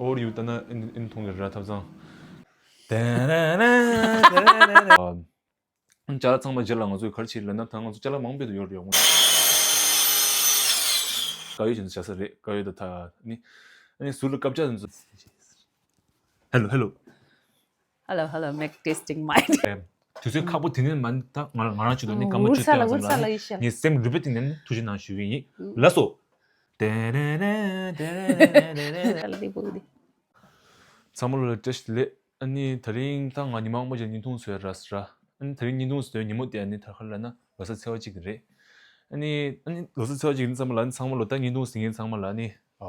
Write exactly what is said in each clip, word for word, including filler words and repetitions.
ཨོ་རི་ཡུ་ལྟ་ན་ཨིན་ཨིན་མཐོང་གི་ར་ཐབ་ཚང་། ཨ། ཅ་ལག་ཚང་མ་རྗེས་ལ་ང་ཚོས་ག་རེ་བྱེད་ལབ་ན། ད་ང་ཚོ་ཅ་ལག་མང་པོ་ཡོད་དུ་ཡོད་རེད་ཡོང་། དཀར་ཡོལ་བྱས་ནས་བཞག་ས་རེད། དཀར་ཡོལ་དང་ད་ནི་ཨ་ནི་ཟུར་ལ་སྐབས་ཆ་ཚོ། Hello, hello. Hello, hello, mic testing, mic. དུས་ཚོད་ཁག་པོ་དེ་ནས་མ་ད་ང་ང་རང་ཆུ་དོ་ནི་སྐར་མ་བཅུ་སྟོན་ཙམ་ལ་ནི་ངས་སེམས་རུས་པའི་གཏིང་ནས་ཐུགས་རྗེ་གནང་ཞུ་གི་ཡིན། ལགས་སོ། ཚང་མ་ལ་བཀྲ་ཤིས་བདེ་ལེགས། ཨ་ནི་དེ་རིང་ད་ང་ཉི་མ་མང་པོ་ཅིག་བརྙན་ཐུང་བཟོས་ར་ཟེར་ར། ཨ་ནི་དེ་རིང་བརྙན་ཐུང་བཟོས་ཉིན་མོ་དེ་ཨ་ནི་ཐར་ཁར་ལ་ན་ལོ་གསར་ཚེས་པ་གཅིག་དེ་རེད། ཨ་ནི་ཨ་ནི་ལོ་གསར་ཚེས་པ་གཅིག་ཡིན་ཙམ་ལ་ཨ་ནི་ཚང་མ་ལོ་ད་བརྙན་ཐུང་གཟིགས་མཁན་ཚང་མ་ལ་ཨ་ནི་ཨ་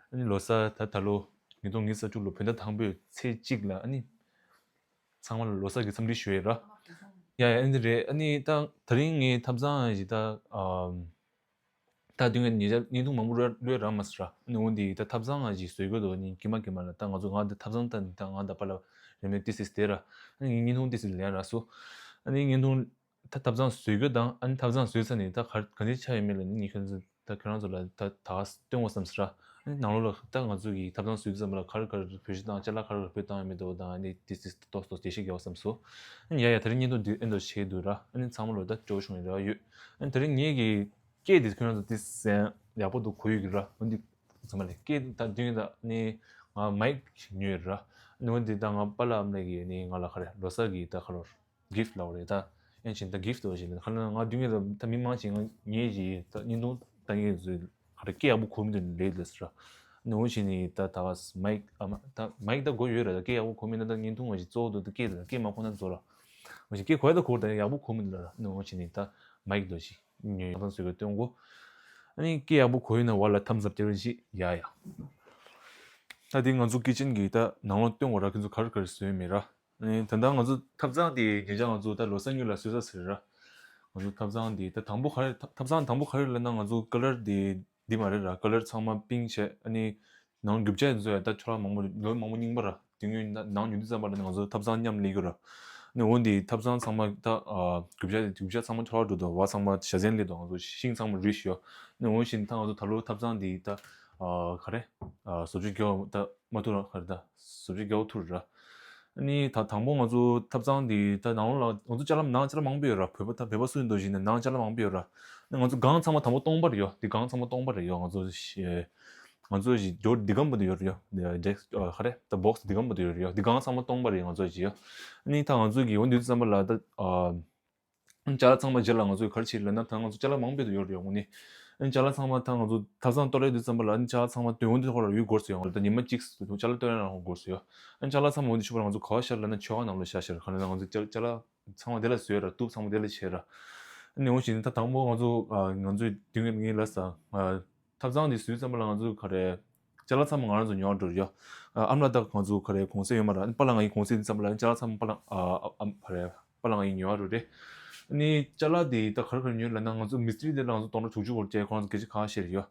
ཨ་ནི་ལོ་གསར་ད་ད་ལོ་ཉིས་སྟོང་ཉི་ཤུ་རྩ་དྲུག་ལོ་བོད་ཟླ་དང་པོའི་ཚེས་གཅིག་ལ་ཨ་ནི་ཚང་མ་ལ་ལོ་གསར་གྱི་འཚམས་འདྲི་ཞུ་ཡས་ར། ཡ་ཡ་ཨ་ནི་རེད། ཨ་ནི་ད་དེ་རིང་ངའི་ཐབ་ཚང་ཞིག་ད་ཨ། ད་དུས་ངས་ཉེ་ཆར་བརྙན་ཐུང་མང་པོ་བློས་བློས་རག་མ་སོང་ར། ཨ་ནི་འོ་འདི་ད་ཐབ་ཚང་ཞིག་བཟོས་དགོས་འདུག་ཨ་ནི་ཀྱེ་མ་ཀྱེ་མ་ལ་ད་ང་ཚོ་ང་འདི་ཐབ་ཚང་ད་ད་ང་ད་པ་ལ་རེ་མེད་ཏི་སིས་དེ་ར། ཨ་ནི་བརྙན་ཐུང་ཏི་སིས་ལེན་རག་སོང་། ཨ་ནི་བརྙན་ཐུང་ད་ཐབ་ཚང་བཟོས་དགོས་དང་ཨ་ནི་ཐབ་ཚང་བཟོས་ཚར་ནས་ད་ག་ག་འདྲ་ཆགས་ཡོད་མེད་ལ་ནི་ཁྱོད་ཚོ་ད་ཁྱོད་རང་ཚོ་ལ་ད་ད་སྟོན་དགོས་བསམ་སོང་ར། ཨ་ནི་ནང་ལོགས་ལ་ད་ང་ཚོ་གི་ཐབ་ཚང་བཟོས་ཙམ་ལ་ག་རེ་ག་རེ་བེད་སྤྱོད་བཏང་ཅ་ལག་ག་རེ་ག་རེ་བེད་བཏང་ཡོད་མེད་འདུག་དང་ཨ་ནི་ཏི་སིས་ཏོག་ཏོག་འགྲེལ་བཤད་རྒྱག་བསམ་སོང་། ཨ་ནི་ཡ་ཡ་དེ་རིང་བརྙན་ཐུང་འདི་ཨེ་འདྲ་བྱས་འདུག་ར། ཨ་ནི་ཚང་མ་ལོ་ད་སྤྲོ་བྱུང་ཡོད་ར་ཡོད། ཨ་ནི་དེ་རིང་ངེད་ཀྱི་སྐད་དེ་ཁྱོད་རང་ཚོ་ཏི་སེན་ཡག་པོ་འདུག་གོ་ཡོད་ཀྱི་ར། འོན་ཏེ་ཚང་མ་ལས་སྐད་ད་མདུན་ད་ནི་ང་མའིག་ཉོས་ར། ནི་འོན་ཏེ་ད་ང་པཱ་ལགས་ཨ་མ་ལགས་ཀྱིས་ནི་ང་ལ་ག་རེ་ལོ་གསར་གྱི་ད་ག་ལོར་གིཕ་ལབ་རེད་ད། ཡང་ཕྱིན་ད་གིཕ་འདྲ་བོ་ཞིག་ལེན་ག་ལ་ང་མདུན་ད་ད་མི་མང་ཞིག་ང་ངེད་ཀྱི་ད་བརྙན་ཐུང་ད་ངེད་ཚོས་ག་རེ་སྐད་ཡག་པོ་གོ་མི་འདུག་ལས་ལས་ཟེར་ར། ནི་འོ་ཕྱིན་ནི་ད་ད་མའིག་ཨ་མ་ད་མའིག་ད་དགོས་ཡོད་ར། ད་སྐད་ཡག་པོ་གོ་མི་འདུག་ད་བརྙན་ཐུང་བ་ཞིག་གཙོ་བོ་འདུག་ད་སྐད་ད་སྐད་མ་གོ་ན་བཟོ་ར། འོ་ཕྱིན་སྐད་གོ་ཡ་ད་གོ་ད་ཡག་པོ་གོ་མི་འདུག་ལ་ར། ནི་འོ་ཕྱིན་ནི་ད་མའིག་འདྲ་བོ་ཞིག་ཉོས་ཡག་ཐང་བཟོས་གི་སྟོན་གོ། ཨ་ནི་སྐད་ཡག་པོ་གོ་ཡོད་ན་བ་ལ་ཐམ་སབ་སྟེར་བ་ཞིག་ཡ་ཡ། ད་དེ་ང་ཚོ་ཀི་ཅན་གྱི་ད་ནང་ལོགས་སྟོན་གོ་ར། ཁྱོད་ཚོ་ག་རེ་ག་རེ་བཟོས་མེད་ར། ཨ་ནི་ད་ལྟ་ང་ཚོ་ཐབ་ཚང་དེ་ཉེ་ཆར་ང་ཚོ་ད་ལོ་གསར་ཉིན་ལ་བཟོས་ས་ཟེར་ར། ང་ཚོ་ཐབ་ཚང་དེ་ད་དང་པོ་ག་རེ་ཐབ་ཐབ་ཚང་དང་པོ་ག་རེ་ལབ་ན་ང་ཚོ་ཀ་ལར་དེ་འདི་མ་རེད་ར། ཀ་ལར་ཚང་མ་པིང་བྱས། ཨ་ནི་ནང་རྒྱུ་ཆ་བཟོ་ཡ་ད་ཁྱོད་རང་མང་པོ་ལོ་མང་པོ་རྙིང་པ་ར། དེ་སྔོན་ནང་ཉོ་དུས་ཙམ་པ་ལ་ང་ཚོ་ཐབ་ཚང་མཉམ་སླེབས་ཡོད་ར། ནི་འོ་འདི་ཐབ་ཚང་ཚང་མ་ད་རྒྱུ་ཆ་རྒྱུ་ཆ་ཚང་མ་ཁྱོད་རང་འགྲོ་དང་བ་ཚང་མ་བཞའ་ཚན་སླེབས་དང་ང་ཚོ་ཤིང་ཚང་མ་རུལ་ཤི་ཡོད། ནི་འོ་བཞིན་ད་ང་ཚོ་ད་ལོ་ཐབ་ཚང་འདི་ད་ག་རེ་བཟོ་བཅོས་རྒྱག་ད་མ་ཐུབ་ར། ག་རེ་ད་བཟོ་བཅོས་རྒྱག་ཐུབ་ར། ནི་ད་དང་པོ་ང་ཚོ་ཐབ་ཚང་འདི་ད་ནང་ལ་ང་ཚོ་ཅ་ལག་ནང་ཅ་ལག་མང་པོ་ཡོད་ར། བོད་པ་ད་བོད་པ་སུ་ཡིན་འདུག་བཞིན་ནི་ནང་ཅ་ལག་མང་པོ་ཡོད་ར། ནི་ང་ཚོ་སྒང་ཚང་མ་དང་པོ་སྟོང་པ་རེད་ཡོད། འདི་སྒང་ཚང་མ་སྟོང་པ་རེད་ཡོད། ང་ཚོ་ང་ཚོ་ཞིག་འབྱོར་འདི་གམ་པོ་དུ་ཡོད་རེད་ཡོད། ཌེསྐ་ཨ་ག་རེ་ད་བོག་སི་འདི་གམ་པོ་དུ་ཡོད་རེད་ཡོད། འདི་གང་ཚང་མ་སྟོང་པ་རེད་ང་ཚོ་ཅི་ཡོད། ཨ་ནི་ད་ང་ཚོ་གི་འོ་འདི་ཙམ་པ་ལ་ད་ཨ་ཅ་ལག་ཚང་མ་རྗེས་ལ་ང་ཚོས་ག་རེ་བྱེད་ལབ་ན། ད་ང་ཚོ་ཅ་ལག་མང་པོ་དུ་ཡོད་རེད་ཡོད་ནི། ཨ་ནི་ཅ་ལག་ཚང་མ་ད་ང་ཚོ་ཐབ་ཚང་གཏོར་ཡ་འདི་ཙམ་པ་ལ་ཨ་ནི་ཅ་ལག་ཚང་མ་དོན་འོ་འདི་ཁོ་ལ་ཡོད་སྐོར་སུ་ཡོང་ལ། ད་ཉི་མ་གཅིག་སུ་ཅ་ལག་གཏོར་ཡ་རང་སྐོར་སུ་ཡོད། ཨ་ནི་ཅ་ལག་ཚང་མ་འོ་འདི་ཆུ་བར་ང་ཚོ་ག་བ་ཤར་ལབ་ན་ཆོས་ཁང་ནང་ལ་ཤར་ཤར་ག་ལ་ང་ཚོ་ཅ་ཅ་ལག་ཚང་མ་དེ་ལ་བཟོས་ར། གཏུབ་ཚང་མ་དེ་ལ་བྱས་ར། ཨ་ནི་འོ་བཞིན་ད་དང་པོ་ང་ཚོ་ཨ་ང་ཚོའི་དུས་ངན་ངེས་ལ་ས་ཨ་ཐབ་ཚང་འདི་བཟོས་ཙམ་པ་ལ་ང་ཚོ་ག་རེ་ཅ་ལག་ཚང་མ་ང་རང་ཚོ་ཉོ་བར་འགྲོ་ར་ཡོད། ཨ་ཨམ་ལ་དག་ང་ཚོ་ག་རེ་གོང་ཚད་ཡོད་མ་ར། ཨ་ནི་པཱ་ལགས་ང་ཡི་གོང་ཚད་འདི་ཙམ་པ་ལ་ཨ་ནི་ཅ་ལག་ཚང་མ་པཱ་ལགས་ཨ་ཨ་ཨམ་ག་རེ་པཱ་ལགས་ང་ཡི་ཉོ་བར་འགྲོ་རེད། ཨ་ནི་ཅ་ལག་འདི་ད་ག་རེ་ག་རེ་ཉོས་ལབ་ན་ང་ཚོ་མི་སི་ཏྲི་འདི་ལ་ང་ཚོ་སྟོང་ཕྲག་དྲུག་ཅུ་སྐོར་བཅས་ཁོ་རང་ཚོ་སྐད་ཆ་ཁ་ཤས་རེད་ཡོད།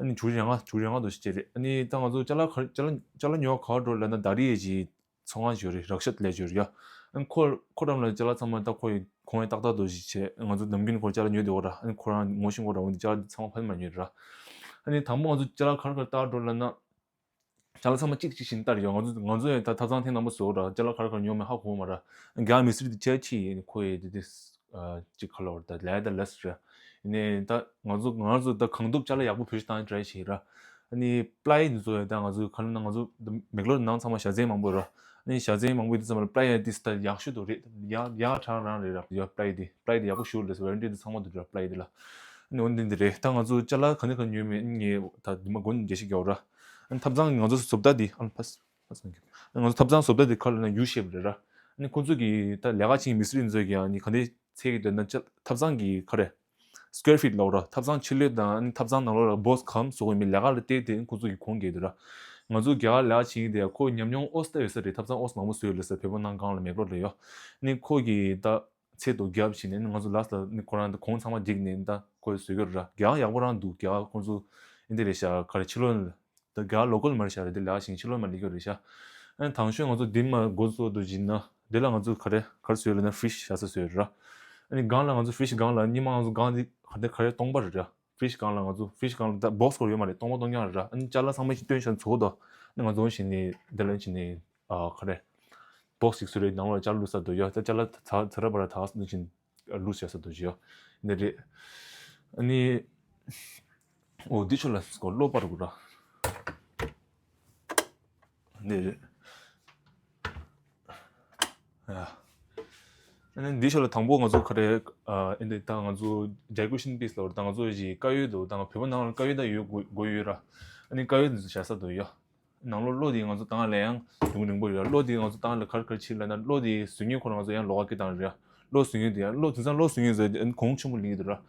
ཨ་ནི་དྲུག་ཅུ་རེ་ལྔ་དྲུག་ཅུ་རེ་ལྔ་དུ་ཞིག་བཅས་རེད། ཨ་ནི་ད་ང་ཚོ་ཅ་ལག་ག་ཅ་ལག་ཅ་ལག་ཉོ་བ་ག་བར་འགྲོ་ལབ་ན་ད་རེས་ཀྱི་ཚོང་ཁང་ཞིག་ཡོད་རེད། རག་ཤད་ལས་ཞིག་ཡོད་རེད་ཡ། ཨ་ནི་ཁོ་ཁོ་རང་ལ་ཅ་ལག་ཚང་མ་ད་ཁོ་ཡི་གོང་ཡ་ཏག་ཏག་ཏུ་ཞིག་བྱས་ང་ཚོ་ནམ་རྒྱུན་ཁོ་ཅ་ལག་ཉོས་བསྡད་ཡོད་ར། ཨ་ནི་ཁོ་རང་ངོ་ཤེས་ཁོ་རང་འོ་འདི་ཅ་ལག་འདི་ཚང་མ་ཕན་མ་ཉོས་ར། ཨ་ནི་དང་པོ་ང་ཚོ་ཅ་ལག་ག་རེ་ག་རེ་ལྟ་འགྲོ་ལབ་ན། ཅ་ལག་ཚང་མ་གཅིག་གཅིག་བཞིན་ལྟ་རེད་ཡ། ང་ཚོ་ང་ཚོ་ཡང་ད་ཐབ་ཚང་ཐེངས་དང་པོ་བཟོ་ར། ཅ་ལག་ག་རེ་ག་རེ་ཉོ་མེད་ཧ་གོ་མ་ར། རྒྱ་མི་སི་རི་འདི་ཅ་ཆི་ཡིན་ཁོ་ཡི་འདི་འདི། ཅིག་ཁ་ལོ་ད་ལས་ད་ལས་རེད། ནས་ད་ང་ཚོ་ང་ཚོ་ད་གང་ཐུབ་ཅ་ལག་ཡག་པོ་བེད་སྤྱོད་བཏང་ཡ་ཊ་རའི་བྱེད་ར། ཨ་ནི་པ་ལའི་འདི་ཚོ་ཡ་ད་ང་ཚོ་ག་ལ་ན་ང་ཚོ་མེག་ལོར་ནང་ཚང་མ་བཞའ་ཚན་མང་པོ་ར། ཨ་ནི་བཞའ་ཚན་མང་པོ་འདི་ཚང་མ་ལ་པ་ལའི་ཡ་ཏིས་ད་ཡག་ཤོས་དུ་རེད། ཡག་ཡག་ཁྲང་རང་རེད་ར། ཡ་པ་ལའི་འདི་པ་ལའི་འདི་ཡག་པོ་ཞུ་རེད་ཟེར་ཝ་རན་ཊི་འདི་ཚང་མ་འདུག་ར་པ་ལའི་འདི་ལ། ཨ་ནི་འོ་འདི་འདི་རེད། ད་ང་ཚོ་ཅ་ལག་ག་ནས་ག་ཉོས་མེད་ངས་ད་འདི་མ་དགོན་འཇལ་ཤེས་རྒྱག་ར། ཨ་ནི་ཐབ་ཚང་ང་ཚོ་བཟོ་ལྟ་འདི་ཨ་ནི་ཕ་ང་ཚོ་ཐབ་ཚང་བཟོ་ལྟ་འདི་ག་ལ་ན་ཡུ་ཤེབ་རེད་ར། ཨ་ནི་ཁོ་ཚོ་གི་ད་ལས་ཀ་བྱེད་མི་སི་རི་ཚོས་ཀྱང་ནི་ག་འདི་ཚད་ཀྱི་དོན་ན་ཅ་ཐབ་ཚང་གི་ག་རེ་སི་ཀོ་ཝེར་ཕིཊ་ལབ་ར། ཐབ་ཚང་ཕྱི་ལོགས་དང་ཨ་ནི་ཐབ་ཚང་ནང་ལོགས་ལ་བོག་སི་གམ་བཟོ་དགོས་མི་ལས་ཀ་ལ་བལྟས་ཏེ་ཁོ་ཚོ་གི་གོང་རྒྱས་འདུག་ར། ང་ཚོ་རྒྱ་གར་ལས་ཀ་བྱེད་ཀྱི་དེ་ཁོ་ཉམས་མྱོང་ཨོ་སྟ་ཡོད་ས་རེད། ཐབ་ཚང་ཨོ་སི་མང་པོ་བཟོས་ཡོད་ལ་ས་བོད་པ་ནང་གང་ལ་མེད་པ་རེད་ཡོ། ཨ་ནི་ཁོ་གི་ད་ཚད་དུ་རྒྱབ་བྱས་ནས་ང་ཚོ་ལ་ས་ནི་ཁོ་རང་ད་གོང་ཚང་མ་བསྒྲིགས་ནས་ད་ཁོས་བཟོས་ཀྱི་ར། རྒྱ་གར་ཡག་པོ་རང་འདུག་རྒྱ་གར་ཁོ་ཚོ་ཨིན་དེ་རེད་ཤག་ག་རེ་ཕྱི་ལོགས་ད་རྒྱ་གར་ལོ་ཀལ་མ་རེད་ཤག་རེད་དེ་ལས་ཀ་བྱེད་ཕྱི་ལོགས་མ་སླེབས་ཀྱི་རེད་ཤག་ཨ་ནི་དང་ཤོས་ང་ཚོ་འདི་མ་འགོ་བཟོ་འདུག་བྱིན་ན་འདི་ལ་ང་ཚོ་ག་རེ་ག་རེ་བཟོས་ལབ་ན་ཧྥི་ཤི་བཞག་ས་བཟོས་ར། ཨ་ནི་སྒང་ལ་ང་ཚོ་ཧྥི་ཤི་སྒང་ལ་སྔོན་མ་ང་ཚོ་སྒང་འདི་ག་རེ་ག་རེ་སྟོང་པ་རེད་ར། fridge སྒང་ལ་ང་ཚོ་fridge སྒང་ལ་ད་box སྐོར་ཡོད་མ་རེད། སྟོང་པ་སྟོང་རྐྱང་རེད་ར། ཨ་ནི་ཅ་ལག་ཚང་མ་ཞིག་བཏོན་བཞག་ཚོགས་དོ། ཨ་ནི་ང་ཚོ་ཞིག་ནི་དེ་ལ་ཞིག་ནི་ཨ་ག་རེ་box ཞིག་བཟོས་རེད། ནང་ལ་ཅ་ལག་བླུགས་ས་དོ་ཡོད། ད་ཅ་ལག་ཚ་ཚ་ར་བ་ར་ད་ནི་ཞིག་བླུགས་བཞག་ས་དོ་ཡོད། འདི་རེད། ཨ་ནི་ཨོ་འདི་ཆོ་ལ་སྐོར་གློག་པར་དགོས་ར། འདི་རེད། ཡ། ཨ་ནི་འདི་ཤོ་ལ་དང་པོ་ང་ཚོ་ག་རེ། ཨ་འདི་ད་ང་ཚོ་decoration piece ལ་བར་ད་ང་ཚོ་ཞིག་དཀར་ཡོལ་དུ་ད་ང་བོད་པ་ནང་ལ་དཀར་ཡོལ་ད་ཡོད་དགོས་དགོས་ཡོད་ར། ཨ་ནི་དཀར་ཡོལ་དུ་བཞག་ས་དུ་ཡོད། ནང་ལོགས་གློག་དེ་ང་ཚོ་བཏང་ལ་ཡང་དུང་རིང་པོ་ཡོད་ར། གློག་དེ་ང་ཚོ་བཏང་ལ་གར་གར་ཕྱིན་ལ་ན་གློག་དེ་བཟོ་མཁན་ཁོ་རང་ང་ཚོ་ཡང་ལོགས་ཀ་སྐྱེ་བཏང་རེད་ཡ། གློག་བཟོ་མཁན་དེ་ཡང་གློག་དེང་སང་གློག་བཟོ་མཁན་ཚོ་གོང་ཆེན་པོ་ལེན་གྱི་འདུག་ར།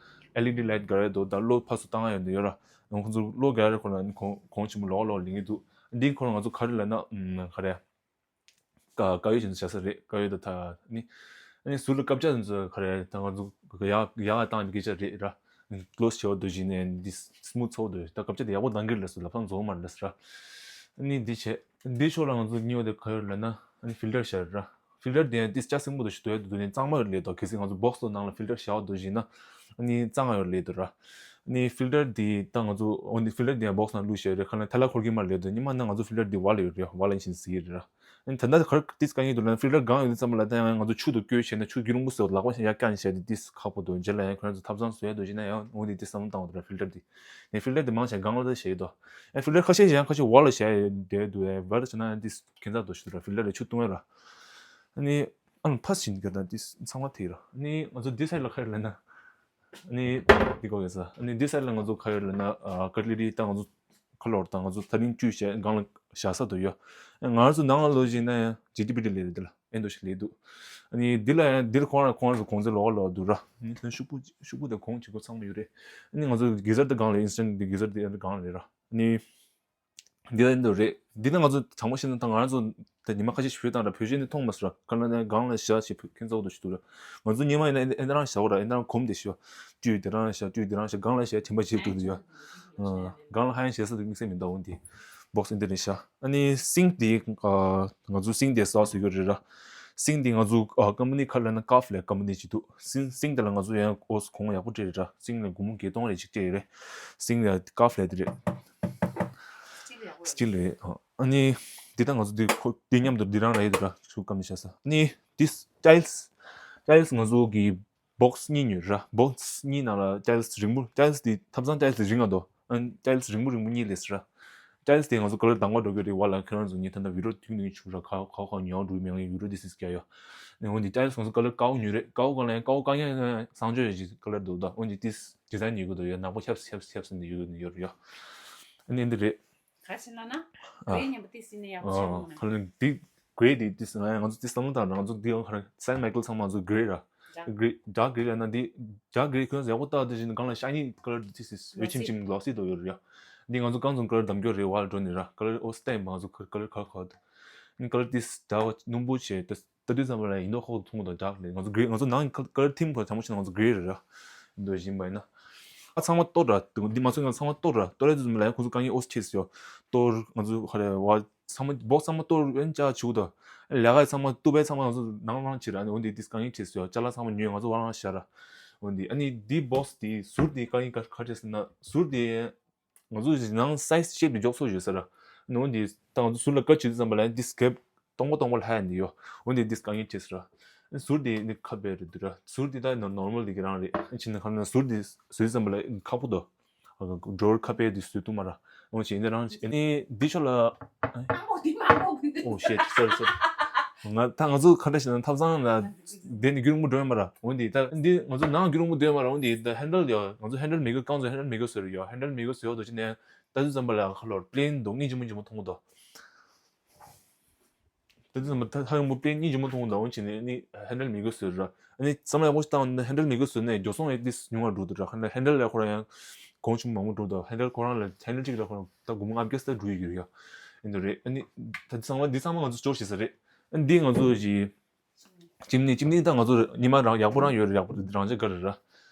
LED light ག་རེ་འདུག་ད་གློག་ཕར་ཚུར་བཏང་ཡ་ཡོད་འདུག་ཡོད་ར། ཁོང་ཚོ་གློག་ག་རེ་ཁོ་ན་གོང་ཆེན་པོ་ལོགས་ལོགས་ལེན་གྱི་འདུག་འདི་ཁོ་རང་ང་ཚོ་ག་རེ་ལབ་ན་ཨམ་ག་རེ། ཀ་ཀ་ཡོལ་ཅན་བྱ་ས་རེད། ཀ་ཡོལ་དུ་ད་ནི་ཨ་ནི་ཟུར་ལ་ཀབ་ཅག་ཚོ་ག་རེ་ད་ང་ཚོ་ཡག་ཡག་བཏང་གི་ཅག་རེད་ར། close བྱེད་བ་འདུག་བཞིན་ནས་འདི་smooth ཚོགས་འདུག་ད་ཀབ་ཅག་དེ་ཡག་པོ་བཏང་གི་རེད་ཟེར་ལབ་སང་རྫོགས་མ་རེད་ཟེར་ར། ཨ་ནི་འདི་བྱས་འདི་ཕྱོགས་ལ་ང་ཚོ་གཉིས་པ་དེ་ག་ཡོལ་ལབ་ན་ཨ་ནི་filter བྱ་ར། filter དེ་ཡང་ཏིས་ཅག་སེང་པོ་དུ་ཞིག་འདུག་ཡ་འདུག་ནས་གཙང་མ་ཡོད་ལས་དོ། གལ་སྲིད་ང་ཚོ་box ལོ་ནང་ལ་filter བྱ་བ་འདུག་བཞིན་ན་ཨ་ནི་གཙང་མ་ཡོད་ལས་དོ་ར། ཨ་ནི་filter དེ་ད་ང་ཚོ་ཨོ་ནི་filter དེ་ཡང་box ནང་བླུགས་བྱས་རེད། ཁ་ན་ཐལ་ལ་འཁོར་གྱི་མ་ལས་དོ། ཉི་མ་ན་ང་ཚོ་filter དེ་བ་ལ་ཡོད་རེད། བ་ལ་ཡིན་བཞིན་ཟི་ཡི་རེད་ར། ཨ་ནི་ད་ལྟ་གར་ཏིས་དཀའ་ངལ་འདུག་ལ་filter གང་ཡོད་དུས་ཙམ་པ་ལ་ད་ཡང་ང་ཚོ་ཆུ་དུ་བསྐྱོད་བྱས་ན་ཆུ་རྒྱུ་རིང་པོ་ཟེར་ལག་པ་ཞིག་ཡར་བཀྱག་ནས་བྱས་ཏེ་ཏིས་ཁག་པོ་འདུག་རྗེས་ལ་ཡང་ཁོ་རང་ཚོ་ཐབ་ཚང་བཟོ་ཡ་འདུག་བཞིན་ན་ཡང་འོ་དེ་ཏིས་བསམ་བློ་བཏང་བ་འདུག་ར། filter དེ་ནས་filter དེ་མང་ཆེ་སྒང་ལ་ད་བྱས་ཡོད་དོ། ཨ་filter ཁ་ཤས་ཡང་ཁ་ཤས་བ་ལ་བྱས་ཡོད་དེ་འདུག་ཨ་བ་ལ་བྱས་ན་ཡང་ཏིས་ཁྱད་མཚར་དོ་ཞིག་འདུག་ར། filter དེ་ཆུ་བཏུང་ཡ་ར། ཨ་ནི་ཨ་ནི་ཕ་ཞིག་ག་ད་ཏིས་ཚང་མ་དེ་ར། ཨ་ནི་ང་ཚོ་འདི་སའི་ལ་ཁ་ཡོད་ལ་ན། ཨ་ནི་འདི་གོ་གེ་ས། ཨ་ནི་འདི་སའི་ལ་ང་ཚོ་ཁ་ཡོད་ལ་ན་ཨ་ཀ་ལི་རི་ད་ང་ཚོ་ཁ་ལོར་དང་ང་ཚོ་ཐ་རིང་བཅུ་བྱས་སྒང་ལ་བཞག་ས་དུ་ཡོད། ང་ཚོ་ནང་ལ་ལོ་བཞིན་ན་ཡང་ཇི་ཏི་པི་ཏི་ལས་རེད། འདི་ལ་ཨེ་འདུག་ཞིག་ལས་འདུག་ཨ་ནི་འདི་ལ་ཡང་འདིར་ཁོང་ར་ཁོང་ར་གོང་ཚད་ལོག་ལོག་འདུག་ར། ཨ་ནི་ཤུག་པོ་ཤུག་པོ་དང་གོང་བྱེད་སྒོ་ཚང་མ་ཡོད་རེད། ཨ་ནི་ང་ཚོ་གི་ཟར་དེ་སྒང་ལ་ཨིན་སི་ཊན་གི་ཟར་དེ་སྒང་ལ་རེད་ར། ཨ་ནི། འདི་ལ་འདི་རེད། འདི་ན་ང་ཚོ་དྲང་པོ་བཤད་ན་ད་ང་རང་ཚོ་ད་ཉི་མ་ཁ་ཤས་ཤིག་བོད་དང་འདྲ་བོད་གཞས་འདི་མཐོང་མ་སོང་ར། ག་ལ་ན་སྒང་ལ་བཞག་བྱས་བོད་ཁྱེད་ཚོ་འདུག་ཞིག་འདུག་ར། ང་ཚོ་ཉི་མ་ཡིན་ན་ཨེ་འདི་རང་བཞག་ར། ཨེ་འདི་རང་གོམ་དེ་ཤོ་ཏུས་དེ་རང་བཞག་ཏུས་དེ་རང་བཞག་སྒང་ལ་བཞག་དེ་འབའ་བྱེད་འདུག་འདུག་ཡ། སྒང་ལ་ཧ་ཡང་བཞག་ས་འདུག་དམིགས་བསལ་མི་འདུག་འོན་ཏེ་བོགས་ཨེ་འདི་རེད་བཞག་ཨ་ནི་སིང་དེ་ང་ཚོ་སིང་དེ་ས་སུ་ཡོད་རེད་ར། སིང་དེ་ང་ཚོ་ཀམ་པ་ནི་ཁ་ལ་ན་ཀ་ཕ་ལེ་ཀམ་པ་ནི་ཅིག་འདུག་སིང་སིང་དེ་ལ་ང་ཚོ་ཡང་ཨོ་གོང་ཡག་པོ་སྤྲད་རེད་ར། སིང་ལ་སྒོར་མོ་བརྒྱད་སྟོང་རེ་ཅིག་སྤྲད་ཡོད་རེད། སིང་ལ་ཀ་ཕ་ལེ་དེ་རེད། སི་ཊིལ་རེད། ཨ་ནི་འདི་ད་ང་ཚོ་འདི་ཁོ་འདི་མཉམ་དུ་འདི་རང་རེད་འདུག་ར། ཤུ་ཀམ་ནི་ཤ་ས་ནི་འདི་ཊའི་ལས། ཊའི་ལས་ང་ཚོ་གི་བོགས་གཉིས་ཉོས་ར། བོགས་གཉིས་ནང་ལ་ཊའི་ལས་རིང་པོ། ཊའི་ལས་འདི་ཐབ་ཚང་ཊའི་ལས་རིང་ང་དོ། ཨ་ནི་ཊའི་ལས་རིང་པོ་རིང་པོ་གཉིས་ལས་ར། ཊའི་ལས་དེ་ང་ཚོ་ཀ་ལར་དང་པོ་འགྲོ་གི་རེད། བ་ལ་ཁྱེད་རང་ཚོ་ངས་ད་ལྟ་བི་ཌིའོ་ཐུང་ཐུང་ཞིག་ར། ཁ་ཁ་ཁ་ཉོ་འགྲོ་མེད་ངས་བི་ཌིའོ་འདི་སིས་ཀྱ་ཡོ། ནི་འོན་ཏེ་ཊའི་ལས་ང་ཚོ་ཀ་ལར་ཀའོ་ཉོས་རེད། ཀའོ་ག་ལ་ཡང་ཀའོ་གང་ཡང་སང་ཆོས་ཡོད་ཀ་ལར་འདུག་ད་འོན་ཏེ་ཏིས་ཌི་ཛའིན་ཡོད་གི་འདུག་ཡོད། ནག་པོ་ཆབ་ཆབ་སེ་འདི་ཡོད་ཡོད་ཡོད་ཡོད། ཨ་ནི་འདི་རེད། ག་ཞིག་ན་ན། ཨ། ག་ཡིན་ཉམས་པ་ཏིས་ཡིན་ན་ཡག་པོ་ཆགས་ཡོང་ན། ཁ་ལོན་འདི་གྲེ་དེ་ཏིས་ང་ང་ཚོ་ཏིས་བསམ་བློ་བཏང་ར། ང་ཚོ་འདི་ཡང་ཁ་ར་སེན་མའི་ཀལ་ཚང་མ་ང་ཚོ་གྲེ་ར། ཌག་གྲེ་ཌག་གྲེ་ལ་ན་འདི་ཌག་གྲེ་ཁོས་ཡག་པོ་བཏགས་དེ་བཞིན་གང་ལ་ཤ་ནི་ཀ་ལར་ཏིས་ཏིས་འོད་ཆེམ་ཆེམ་གློ་སི་དོ་ཡོད་ར། འདི་ང་ཚོ་གང་ཚོང་ཀ་ལར་འདམ་སྐྱོ་རེ་བ་ལ་འགྲོ་ནི་ར། ཀ་ལར་ཨོ་སི་ཏན་ང་ཚོ་ཀ་ཀ་ལར་ཁ་ཁ་དོ། ནི་ཀ་ལར་ཏིས་ཌག་སྣུམ་པོ་བྱས་ཏིས། ལྟ་དུས་ཙམ་པ་ལ་ཡིན་མདོག་ཁོག་ཏུ་མཐོང་གི་འདུག་ཌག་ལས་ང་ཚོ་གྲེ་ང་ཚོ་ནང་ཀ་ལར་ཐིམ་ཁོ་དྲང་པོ་བཤད་ན་ང་ཚོ་གྲེ་རེད་ར། འདོད་བཞིན་པ་ཡིན་ན། ཨ་ཚང་མ་གཏོར་ར། འདི་མ་ཚོད་ང་ཚང་མ་གཏོར་ར། གཏོར་ར་དུས་ཙམ་པ་ལ་ཡང་ཁོ་ཚོ་དཀའ་ངལ་ཨོ་སི་ཆེ་སི་ཡོ། གཏོར་ང་ཚོ་ཧ་རེ་བ་ཚང་མ་བོགས་ཚང་མ་གཏོར་ཨེན་ཅག་བྱུག་དོ། ལས་ཀ་ཚང་མ་གཏུབ་པའི་ཚང་མ་ང་ཚོ་ནང་ལངས་ཕྱིར་ར། འོན་ཏེ་དཀའ་ངལ་ཆེ་སི་ཡོ། ཅ་ལག་ཚང་མ་ཉོས་ང་ཚོ་བ་ལང་ཤ་ར། འོན་ཏེ་ཨ་ནི་འདི་བོགས་དེ་ཟུར་དེ་དཀའ་ངལ་ག་ག་ཆེ་སི་ན་ཟུར་དེ། ང་ཚོ་ནང་སའི་ཛི་ཤེབ་དེ་འཇོག་སོ་ཡོད་ས་ར། ནོ་འདི་ད་ང་ཚོ་ཟུར་ལ་ཀ་བྱེད་དུས་ཙམ་པ་ལ་འདི་སྐེབ་སྟོང་པ་སྟོང་པ་ལྷ་ཡ་འདི་ཡོ། འོ་འདི་འདི་དཀའ་ངལ་ཆེ་ས་ར། ཟུར་འདི་ནི་ཁ་བེ་རེད་འདུག་ར། ཟུར་འདི་ད་ནོར་མལ་འདི་གི་རང་རེད། ཕྱིན་ན་ཁ་ན་ཟུར་འདི་ཟུར་ཙམ་པ་ལ་ཁག་པོ་འདུག་སྒྲོར་ཁ་བེ་འདི་ཟུར་དུ་མ་ར། འོ་ཅི་འདི་རང་ཨ་ནི་འདི་ཆོ་ལ། ཨ་མོ་འདི་མ་མོ་གི་འདི། ཨོ་ཤེ་སོ་རི་སོ་རི། ང་ད་ང་ཚོ་ག་འདྲ་ཞིག་ན་ཐབ་ཚང་ལ་དེ་ནི་རྒྱུ་རིང་པོ་འགྲོ་ཡོད་མ་ར། འོན་ཏེ་ད་འདི་ང་ཚོ་ནང་རྒྱུ་རིང་པོ་འདོད་མ་ར། འོན་ཏེ་ད་ཧེན་ཌལ་ཡོད། ང་ཚོ་ཧེན་ཌལ་མི་དགོས། རྐང་ཚོ་ཧེན་ཌལ་མི་དགོས་ཟེར་ཡོད། ཧེན་ཌལ་མི་དགོས་ཟེར་ཡོད་དོ་ཅི་ནས་ད་དུས་ཙམ་པ་ལ་ཁ་ལོར་པི་ལེན་འདུག་སྙིང་རྗེ་མོ་རྗེ་མོ་མཐོང་གི་འདུག་ད་དུས་ཙམ་པ་ད་ཧ་ཡང་མོ་པི་ལེན་སྙིང་རྗེ་མོ་མཐོང་གི་འདུག་འོན་ཅི་ནས་ནི་ཧེན་ཌལ་མི་དགོས་ཟེར་ར། ཨ་ནི་བསམ་བློ་ཡག་པོ་ཞིག་བཏང་ན་ཧེན་ཌལ་མི་དགོས་ཟེར་ནས་འགྱོ་སོང་ཡང་ཏིས་ཉུང་བ་འགྲོ་འདུག་ར། ཁ་ན་ཧེན་ཌལ་ལ་ཁོ་ར་ཡང་གོང་ཆུང་མང་པོ་འགྲོ་འདུག་ཧེན་ཌལ་ཁོ་རང་ལ་ཧེན་ཌལ་གཅིག་ལ་ཁོ་རང་ད་སྒོར་མོ་ལྔ་བརྒྱ་ཙམ་འགྲོ་ཡི་ཡོད་ཡ། ཨ་ནི་རེད། ཨ་ནི་ད་ཚང་མ་འདི་ཚང་མ་ང་ཚོ་སྐྱོར་བྱེད་ས་རེད། ཨ་ནི་འདི་ང་ཚོ་ཞིག་ཅིམ་ནི་ཅིམ་ནི་ད་ང་ཚོ་ཉི་མ་རང་ཡག་པོ་རང་ཡོད་རེད། ཡག་པོ་རང་ཅག་ག་རེད་ར།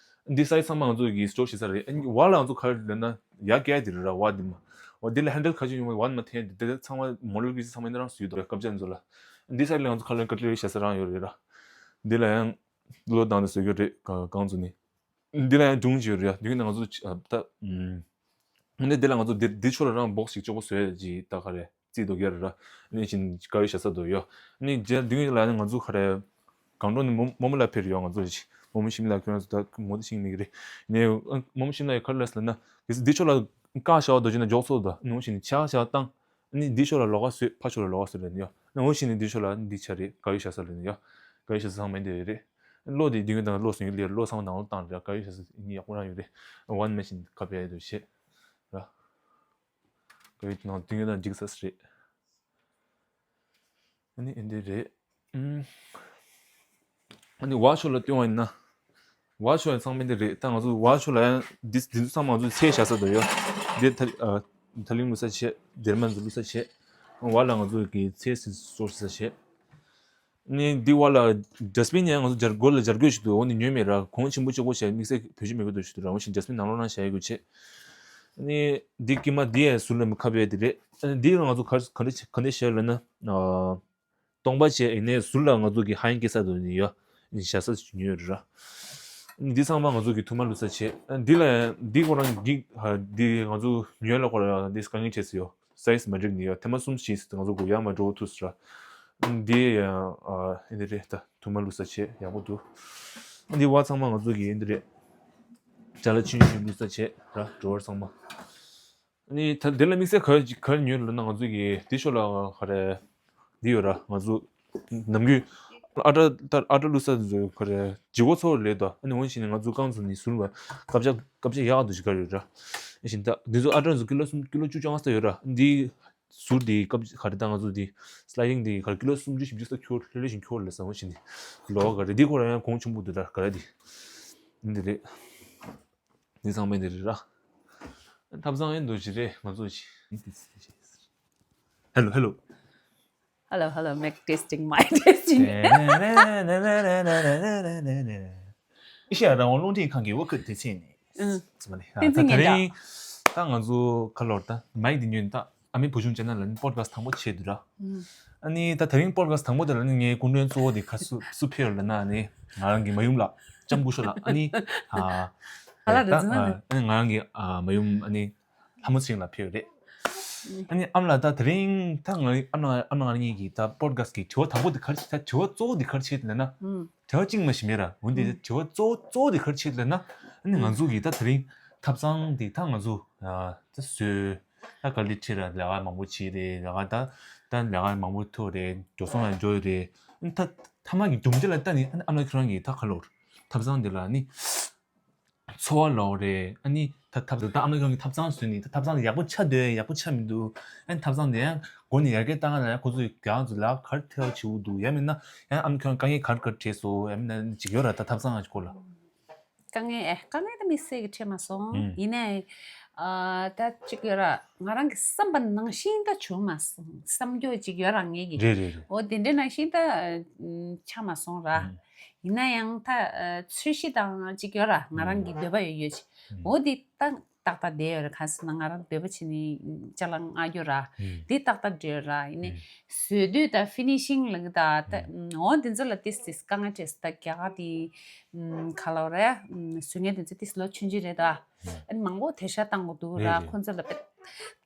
འདི་སའི་ཚང་མ་ང་ཚོ་གི་སྐྱོར་བྱེད་ས་རེད། ཨ་ནི་བ་ལ་ང་ཚོ་ག་རེ་ལབ་ན་ཡ་ག་དེ་རེད་ར། བ་འདི་མ་བ་འདི་ལ་ཧེན་ཌལ་ག་ཅིག་ཡོང་བ་མ་ཐེན་འདི་ད་ཚང་མ་མོ་ལ་གི་ཚང་མ་འདི་རང་སུས་དོ་སྐབས་ཅན་ཚོ་ལ། འདི་སའི་ལ་ང་ཚོ་ག་ལ་ག་ལ་བྱེད་ས་རང་ཡོད་རེད་ར། འདི་ལ་ཡང་བློ་བཏང་ནས་བཟོ་རྒྱུ་རེད། གང་གང་ཚོ་ནི། འདི་ལ་ཡང་སྒྲུང་ཅིག་ཡོད་རེད་ཡ། དེ་གིན་ང་ཚོ་ད་ཨུམ། འདི་འདི་ལ་ང་ཚོ་འདི་འདི་ཕྱོགས་ལ་རང་སྦོག་ཞིག་ལྕོག་པོ་བཟོས་ཅིག་ད་ག་རེ་རྩིས་རྡོ་རྒྱ་རེད་ར། ནི་བཞིན་དཀར་ཡོལ་བཞག་ས་དོ་ཡོ། ནི་རྗེས་འདི་གིན་ལ་ནི་ང་ཚོ་ག་རེ་གང་འགྲོ་ནི་མོ་མོ་མོ་ལ་ཕེབས་ཡོ། ང་ཚོ་ཞིག་མོ་མོ་ཤིམ་ལ་ཁྱོད་ཚོ་ད་ངོ་དེ་ཤིང་མི་གི་རེད། ནི་མོ་མོ་ཤིམ་ལ་ཡི་གར་ལ་སི་ལ་ན་གི་སི་འདི་ཕྱོགས་ལ་བཀག་བཞག་དོ་ཅི་ན་འཇོག་ཚོ་དོ། ནི་བཞིན་ཆག་བཞག་བཏང་། ནི་འདི་ཕྱོགས་ལ་ལོག་ག་སོད་ཕ་ཕྱོགས་ལ་ལོག་ག་སོད་ལ་ནི་ཡོ། ནི་འོ་ཞིག་ནི་འདི་ཕྱོགས་ལ་འདི་ཆ་རེད། དཀར་ཡོལ་བཞག་ས་ལ་ནི་ཡོ། དཀར་ཡོལ་བཞག་ས་ཚང་མ་འདི་རེད། གློག་དེ་འདི་གིན་དང་གློག་སོང་ཡོད་ལེ། གློག་ཚང་མ་ནང་ལོགས་བཏང་རེད། དཀར་ཡོལ་བཞག་ས་ནི་ཡག་པོ་རང་ཡོད་རེད། ཝན་མེ་ཤིན་ཁ་པེ་དོ་ཤེ་ར། དཀར་ཡོལ་ནང་འདི་གིན་དང་འཇིག་ས་རེད། ཨ་ནི་ཨེ་འདི་རེད། ཨུམ། ཨ་ནི་བ་ཤོ་ལ་སྟོན་བ་ཡིན་ན། བ་ཤོ་ཡང་ཚང་མ་འདི་རེད། ད་ང་ཚོ་བ་ཤོ་ལ་ཡང་འདི་འདི་ཚོ་ཚང་མ་ང་ཚོ་ཚེས་བཞག་ས་དོ་ཡོ། འདི་ཐ་ཨ་ཐ་ལིང་བླུགས་ས་བྱས། སྡེར་མ་ཚོ་བླུགས་ས་བྱས། བ་ལ་ང་ཚོ་གི་ཚེས་སོར་ས་བྱས། ནི་འདི་བ་ལ་ཌ་སི་པིན་ཡང་ང་ཚོ་སྦྱར་སྒོ་ལ་སྦྱར་དགོས་ཞིག་འདུག་འོ་ནི་ཉོས་མེད་ར། གོང་ཆེན་པོ་གཅིག་པོ་བྱས། དམིགས་བསལ་བེད་སྤྱོད་མི་དགོས་འདུག་ཞིག་འདུག་ར། འོ་ཞིག་ཌ་སི་པིན་ནང་ལོགས་ན་བཞག་ཡོད་དགོས་བྱས། ནི་འདི་དཀྱིལ་མ་འདི་ཡང་ཟུར་ལ་མི་ཁ་བས་འདི་རེད། ཨ་ནི་འདི་ལ་ང་ཚོ་ག་ག་འདྲ་ག་འདྲ་བྱས་ལབ་ན། ཨ་སྟོང་པ་བྱས་ཡིན་ནའི་ཟུར་ལ་ང་ཚོ་གི་ཧ་ཡང་སྐྱེ་ས་དོ་ནི་ཡོ། ནི་བཞག་ས་ཉོས་ར། ནི་འདི་ཚང་མ་ང་ཚོ་གི་ཐུར་མ་བླུགས་ས་བྱས། ཨ་འདི་ལ་ཡང་འདི་ཁོ་རང་གི་ཧ་འདི་ང་ཚོ་ཉོས་ལ་ཁོ་རང་འདི་དཀའ་ངལ་འཕྲད་སོང་ཡོ། སའི་ཛི་མ་འགྲིག་ནི་ཡོ། ཐེངས་མ་གསུམ་བྱས་ཟིན་ང་ཚོ་གུ་ཡར་མར་འགྲོ་ཐུབ་སོང་ར། འདི་ཡང་ཨ་ཨེ་འདི་རེད། ད་ཐུར་མ་བླུགས་ས་བྱས་ཡག་པོ་འདུག་འདི་བ་ཚང་མ་ང་ཚོ་གི་ཨེ་འདི་རེད། ཅ་ལག་ཆུང་ཆུང་བླུགས་ས་བྱས་ར། ཌོ་ཝར་ཚང་མ། ཨ་ནི་ད་འདི་ལ་དམིགས་བསལ་ག་ག་རེ་ཉོས་ལབ་ན། ང་ཚོ་གི་འདི་ཕྱོགས་ལ་ག་རེ་འདི་ཡོད་ར། ང་ཚོ་ནམ་རྒྱུན་ཨ་ཏྲ་ཨ་ཏྲ་བླུགས་ས་དེ་ཚོ་ག་རེ་ལྗིད་ཁོག་ཚོ་རེད་དོ། ཨ་ནི་འོ་བཞིན་ང་ཚོ་རྐང་ཚོ་ནི་ཟུར་བ་སྐབས་ཆ་སྐབས་ཆ་ཡག་འདུག་ཅིག་ག་རེ་ཡོད་ར། ཨ་བཞིན་ད་འདི་ཚོ་ཨ་ཏྲ་ཚོ་ཀི་ལོ་གསུམ་ཀི་ལོ་བཅུ་བཅོ་ལྔ་ཙམ་ཡོད་ར། འདི་ཟུར་དེ་སྐབས་ག་རེ་ད་ང་ཚོ་དེ་སི་ལའི་ཌིང་དེ་ག་རེ་ཀི་ལོ་སུམ་ཅུ་བཞི་བཅུ་ཙམ་ཁྱོར་ལྷོད་ལྷོད་བཞིན་ཁྱོར་ལ་ས་འོ་བཞིན་དེ་ལོ་ག་རེ་འདི་ཁོ་རང་ཡང་གོང་ཆེན་པོ་འདུག་ར། ག་རེ་དེ་འདི་རེད། འདི་ཚང་མ་འདི་རེད་ར། ཐབ་ཚང་ཡིན་འདུག་ཅི་རེད་ང་ཚོ་ཅི། Hello, hello. Hello, hello, mic testing, mic testing. ཨེ་ཤེ་ཡ་རང་དབང་རླུང་འཕྲིན་ཁང་གི་ཝོ་ཁུ་དེ་ཚེ་ནས། ཨང་། ཙི་མ་ནི་ཨ་བསྟན་འཛིན་ད་དེ་རིང་ད་ང་ཚོ་ཁ་ལོར་ད་མའིག་འདི་ཉོས་ནས་ད་ཨ་མའི་བུ་ཆུང་ཅན་ལ་ནི་པོ་ཌི་ཁ་སི་ཊི་དང་པོ་བྱས་འདུག་ར། ཨང་། ཨ་ནི་ད་དེ་རིང་པོ་ཌི་ཁ་སི་ཊི་དང་པོ་དེ་ལ་ནི་ངའི་སྐུ་མགྲོན་གཙོ་བོ་དེ་ག་སུ་སུ་ཕེབས་ཡོད་ལབ་ན་ནི་ང་རང་གི་མ་ཡུམ་ལགས་ལྕམ་སྐུ་ཞབས་ལགས། ཨ་ནི་ཨ་ཨ་ལ་རེ་ད་ཟི་མ་ནི་ཨ་ནི་ང་རང་གི་ཨ་མ་ཡུམ་ཨ་ནི་ལྷ་མོ་ཚེ་རིང་ལགས་ཕེབས་ཡོད་རེད། ཨ་ནི་ཨ་མ་ལགས་ད་དེ་རིང་ད་ང་ཨ་མ་ཨ་མ་ང་གཉིས་ཀྱི་ད་པོ་ཌི་ཁ་སི་ཊི་གི་དྲི་བ་དང་པོ་དེ་ག་རེ་བྱེད། ད་དྲི་བ་གཙོ་བོ་དེ་ག་རེ་བྱེད་ལབ་ན། ཨང་། དྲི་བ་གཅིག་མ་ཞིག་མེད་ར། འོན་ཏེ་ཨང་། དྲི་བ་གཙོ་བོ་གཙོ་བོ་དེ་ག་རེ་བྱེད་ལབ་ན། ཨ་ནི་ང་ཨང་། ཚོ་གི་ད་དེ་རིང་ཐབ་ཚང་དེ་ད་ང་ཚོ་ཨ་ད་བཟོས་ད་ག་ལེ་ཁྲི་ར་ལས་ཀ་མང་པོ་བྱས་རེད། ལས་ཀ་ད་ད་ལས་ཀ་མང་པོ་ཐུག་རེད། འགྲོ་སོང་ཡང་འགྲོ་ཡི་རེད། ཨ་ནི་ད་ཐ་མ་གི་རྒྱུ་འབྲས་ལ་ལྟ་ནི་ཨ་ནི་ཨ་མ་ཁྱོད་རང་གི་ད་ག་ལོར་ཐབ་ཚང་དེ་ལ་ཨ་ནི། འཚོ་བ་ལོག་རེད། ཨ་ནི་ད་ཐབ་ད་ཨ་མ་ལི་ཀ་གི་ཐབ་ཚང་བཟོས་ནི་ད་ཐབ་ཚང་ཡག་པོ་ཆགས་འདུག་ཡག་པོ་ཆགས་མི་འདུག་ཨ་ནི་ཐབ་ཚང་དེ་ཡང་སྒོ་ནས་ཡར་རྒྱས་བཏང་ན་ཡང་ཁོ་ཚོས་རྒྱ་ཚོ་ལ་གར་ཐེ་བ་བྱེད་འུ་འདུག་ཡང་མིན་ན་ཡང་ཨ་མ་ཁྱོད་དཀའ་ངལ་གར་གར་འཕྲད་སོང་། ཡང་མིན་ན་ཅིག་ཡོད་ར་ད་ཐབ་ཚང་ང་ཅིག་སྐོར་ལ། དཀའ་ངལ་ཨེ་དཀའ་ངལ་ད་དམིགས་བསལ་གྱི་འཕྲད་མ་སོང་། ཨུམ། ཡིན་ནའི་ཨ་ད་ཅིག་ཡོད་ར། ང་རང་གི་བསམ་པ་ནང་བཞིན་ད་བྱུང་མ་སོང་། བསམ་རྒྱུ་ཅིག་ཡོད་ར་ངེད་ཀྱི། རེད་རེད་རེད། འོ་དེ་འདྲའི་ནང་བཞིན་ད་ཨ་ཆགས་མ་སོང་ར། ཨུམ། ཡིན་ན་ཡང་ད་ཨ་ཚོས་གཞི་དང་ཅིག་ཡོད་ར། ང་རང་གི་ཨུམ་འདོད་པ་ཡོད་ཡོད་ཅིག་ཨུམ། འོ་དེ་ཏག་ཏག་ཏག་བསྡད་ཡོད་ར། གང་ཟེར་ན་ང་རང་འདོད་པ་བྱས་ནས་ཅ་ལག་མངགས་རྒྱུ་ར། ཨུམ། དེ་ཏག་ཏག་འགྲོ་ཡོད་ར། ཡིན་ནའི་ཨུམ། བཟོས་དུས་ད་ཕི་ནི་ཤིང་ལབ་གི་ད་ད་ཨུམ། འོ་དེ་ཚོ་ལ་ཏིས་ཏིས་དཀའ་ངལ་འཕྲད་སོང་། ད་རྒྱ་གར་དེ་ཨུམ་ག་ལབ་རེད། ཨུམ་བཟོ་མཁན་དེ་ཚོ་ཏིས་ལོ་ཆུང་ཆུང་རེད་ད། ཨུམ། ཨ་ནི་མང་པོ་དེ་ཤ་བཏང་དགོས་འདུག་ར། རེད་རེད། ཁོང་ཚོ་ལ་དཔེ་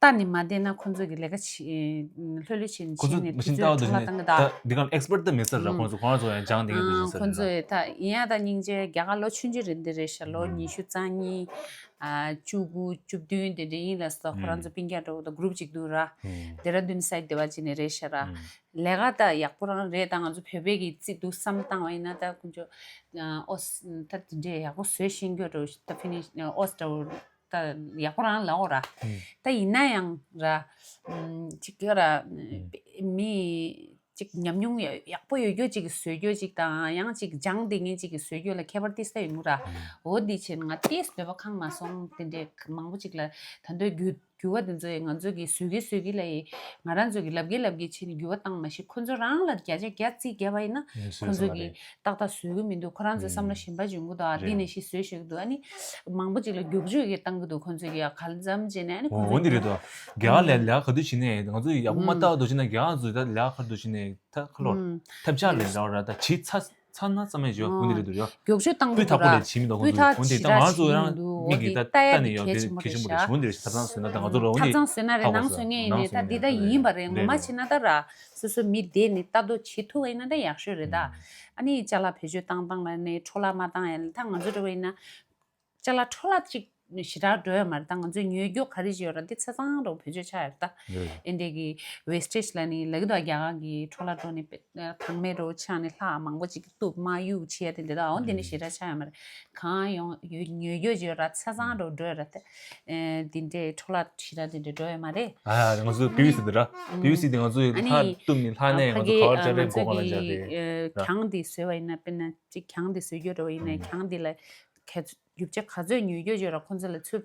ལྟ་ནི་མ་བསྡད་ན་ཁོང་ཚོ་གི་ལས་ཀ་བྱེད་ལྷོད་ལྷོད་བྱས་ནས་ཁོང་ཚོ་བྱས་ནས་མ་དུས་ཤིན་ཚོད་ལྟ་བ་འཕྲོ་བརླག་བཏང་གི་ད། ད་འདི་ག་ཨེག་སི་པར་ཊི་ད་མེད་ས་ར། ཨུམ། ཁོང་ཚོ་ཁོ་རང་ཚོ་ཡང་སྦྱང་བསྡད་ཀྱི་ཨུམ་ཡོད་ས་རེད། ཁོང་ཚོ་ད་ཡིན་ཡང་ད་སྙིང་རྗེ་རྒྱ་གར་ལོ་ཆུང་ཆུང་རེད་འདི་རེད་ཤག་ལོ་ཨུམ། ཉི་ཤུ་རྩ་གཉིས་ཨ་བཅུ་དགུ་བཅུ་བདུན་དེ་འདྲ་ཡིན་ལབ་སོང་། ཁོ་རང་ཚོ་ཨུམ། སྤུན་ཀྱག་འདྲ་བོ་དང་གུ་རུབ་ཅིག་འདུག་ར། ཨུམ། ལྡེ་ར་ལྡུན་སའིཌ་དེ་བ་ཅིག་ནས་རེད་ཤག་ར། ཨུམ། ལས་ཀ་ད་ཡག་པོ་རང་རེད། ད་ང་ཚོ་བོད་པའི་གི་རྩིས་འདུག་བསམ་བཏང་བ་ཡིན་ན་ད་ཁོང་ཚོ་ཨ་ཨོས་ད་དེ་འདྲས་ཡག་པོ་བཟོས་ཤེས་རྒྱུ་འདྲ་བོ་ད་ཕི་ནི་ཨོས་འདྲ་བོ་ད་ཡག་པོ་རང་ལབ་འོ་ར། ཨུམ། ད་ཡིན་ན་ཡང་ར་ཨུམ་ཅིག་ཡོད་ར། ཨུམ། མི་ཅིག་ཉམས་མྱོང་ཡག་པོ་ཡོད་རྒྱུ་ཅིག་གིས་བཟོ་རྒྱུ་ཅིག་དང་ཡང་ཅིག་སྦྱངས་བསྡད་མཁན་ཅིག་གིས་བཟོ་རྒྱུ་ལ་ཁྱད་པར་ཏིས་ད་ཡོད་མོ་ར། ཨུམ། འོ་འདི་བྱས་ན་ང་ཏིས་འདོད་པ་ཁེངས་མ་སོང་། དེ་འདྲས་མང་པོ་ཅིག་ལ་ད་དུང་རྒྱུ་འགྱུར་བ་དེ་ཚོ་ཡིས་ང་ཚོ་གིས་བཟོ་གི་བཟོ་གི་ལབ་ཡིན། ང་རང་ཚོ་གིས་ལབ་གི་ལབ་གི་བྱས་ནས་འགྱུར་བ་བཏང་མ་ཤེས། ཁོ་ཚོ་རང་ལ་བརྒྱ་ཆ་བརྒྱ་རྩིས་བརྒྱབ་པ་ཡིན་ན་ཨུམ་ཁོ་ཚོ་གིས་ཏག་ཏག་བཟོ་གི་མི་འདུག་ཁོ་རང་ཚོའི་བསམ་བློ་གཞན་པ་འཇོན་གི་འདུག་ཨ་འདི་ནས་ཤི་བཟོས་ཤོད་ཀྱི་འདུག་ཨ་ནི་མང་པོ་ཅིག་ལ་རྒྱུག་རྒྱུག་གིས་བཏང་གི་འདུག་ཁོ་ཚོ་གིས་ཡ་ག་ལ་ཙམ་བྱས་ནས་ཨ་ནི་ཁོ་ཚོ་འོ་འདི་རེད་དོ། རྒྱ་གར་ལ་ལས་ཀ་ག་དུས་བྱས་ནས་ང་ཚོ་ཡག་པོ་མ་ཨུམ་ལྟ་བ་དུ་བྱས་ན་རྒྱ་གར་ཚོ་ད་ལས་ཀ་ག་དུས་བྱས་ནས་ད་ཁ་ལོ་ཨུམ་ཐབས་ཆག་ལས་འདྲ་བ་ར་ད་བྱེད་ཚ། ཚ་ན་ཚ་མེད་བྱོས་འོ་འདི་རེད་འདུག་ཡ། མགྱོགས་ཤོས་བཏང་གི་འདུག་ར། སྤུས་དག་པོ་ལས་བྱེད་མི་འདུག་སྤུས་དག་འོ་འདི་ད་ང་ཚོ་རང་མིག་གིས་ད་ལྟ་ནས་ཡོད་དེ་གལ་ཆེན་པོ་རེད་འོ་འདི་རེད་ཐབ་ཚང་བཟོས་ན་ད་ང་ཚོ་ལ་འོ་འདི་ཐབ་ཚང་བཟོས་ན་རེད་ནང་བཟོ་མཁན་ཡིན་ནས་ད་འདི་ད་ཡིན་པ་རེད་ངོ་མ་བྱས་ན་ད་ར་སོ་སོ་མི་བསྡད་ནས་ལྟ་རྟོག་བྱེད་ཐུབ་པ་ཡིན་ན་ད་ཡག་ཤོས་རེད་ད། ཨ་ནི་ཅ་ལག་བེད་སྤྱོད་བཏང་བཏང་ལ་ནས་འཕྲོ་བརླག་མ་བཏང་ཡ་ལ་ད་ང་ཚོ་འདྲ་བ་ཡིན་ན། ཅ་ལག་འཕྲོ་བརླག་ཅིག་ཞེ་དྲག་འགྲོ་ཡ་མ་རེད་ད་ང་ཚོའི་ཉོས་རྒྱུ་ག་རེ་ཞིག་ཡོད་ར་འདི་ཆ་ཚང་རོ་བེད་སྤྱོད་ཆགས་ཡོད་ད། ཨེ་འདྲས་ཀྱི་ཝེ་སི་ཊེ་ཇི་ལ་ནི་ལ་གི་དོ་རྒྱ་གར་གྱི་འཕྲོ་བརླག་འགྲོ་ནི་དང་མེད་རོ་ཆགས་ནི་ལྷག་མང་པོ་ཅིག་གཏུབ་མ་གཡུག་བྱེད་ཡ་དེ་འདྲ་ད་འོ་འདི་ནི་ཞེ་དྲག་ཆགས་ཡོད་མ་རེད། གང་ཡོང་ཡོད་ཉོས་རྒྱུ་ཞིག་ཡོད་ར་ཆ་ཚང་རོ་འགྲོ་ཡ་ར་ད། འདི་འདྲས་འཕྲོ་བརླག་ཞེ་དྲག་འདི་འདྲས་འགྲོ་ཡ་མ་རེད། ཨ་ང་ཚོ་པི་ཝི་སི་དེ་ར་པི་ཝི་སི་དེ་ང་ཚོ་ཡི་ཨ་ནི་ལྷག་གཏུབ་ནི་ལྷག་ནས་ང་ཚོ་ག་བར་ཅར་རེ་སྒོ་གང་ལ་ཅར་རེ་གྱང་དེ་བཟོས་པ་ཡིན་ན་དཔེར་ན་ཅིག་གྱང་དེ་བཟོས་རྒྱུ་འདྲ་བ་ཡིན་ན་གྱང་དེ་ལ་ག་རྒྱུ་ཆ་ག་ཚོད་ཉོས་རྒྱུ་བརྗོད་ར་ཁོ་ཚོ་ལ་ཚུར་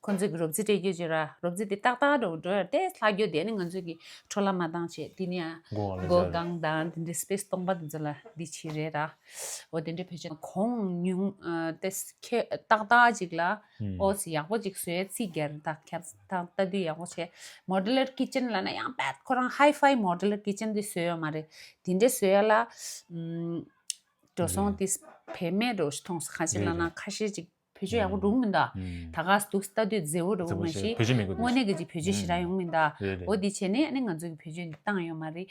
ཁོ་ཚོ་གི་རོབ་རྩིས་སྤྲད་རྒྱུ་བརྗོད་ར་རོབ་རྩིས་དེ་ཏག་ཏག་འགྲོ་འགྲོ་ཡ་དེ་ལྷག་རྒྱུ་དེ་ནི་ང་ཚོ་གི་འཕྲོ་བརླག་མ་བཏང་བྱས་དེ་ནི་ཡང་སྒོ་གང་དང་དེ་འདྲའི་སི་པེ་སི་སྟོང་པ་དེ་ཚོ་ལ་འདི་བྱེད་རེད་ར། འོ་དེ་འདྲའི་བེད་སྤྱོད་གོང་ཉུང་དེ་ཁེ་ཏག་ཏག་ཅིག་ལ་འོ་སི་ཡག་པོ་ཅིག་བཟོས་རྩིས་རྒྱག་རེད་ད་ཁྱབ་ད་ལྟ་དུས་ཡག་པོ་བྱས་མོ་ཌུ་ལར་ཀི་ཅན་ལ་ན་ཡང་བད་ཁོ་རང་ཧའི་ཕའི་མོ་ཌུ་ལར་ཀི་ཅན་དེ་བཟོས་ཡོད་མ་རེད་དེ་འདྲའི་བཟོས་ཡ་ལ། འགྲོ་སོང་དེ་བེད་མེད་འགྲོ་ཞིག་མཐོང་སོང་ཁ་ཤས་ལ་ན་ཁ་ཤས་ཅིག་བེད་སྤྱོད་ཡག་པོ་འགྲུབ་མི་འདུག་ད་ག་སྡུག་ལྟ་དུས་མཛེས་པོ་འགྲོ་མ་ཤེས་དངོས་གནས་གི་ཅིག་བེད་སྤྱོད་ཞེ་དྲག་ཡོང་མི་འདུག་འོ་དེ་བྱས་ནས་ཨ་ནི་ང་ཚོ་གི་བེད་སྤྱོད་འདི་བཏང་ཡོད་མ་རེད།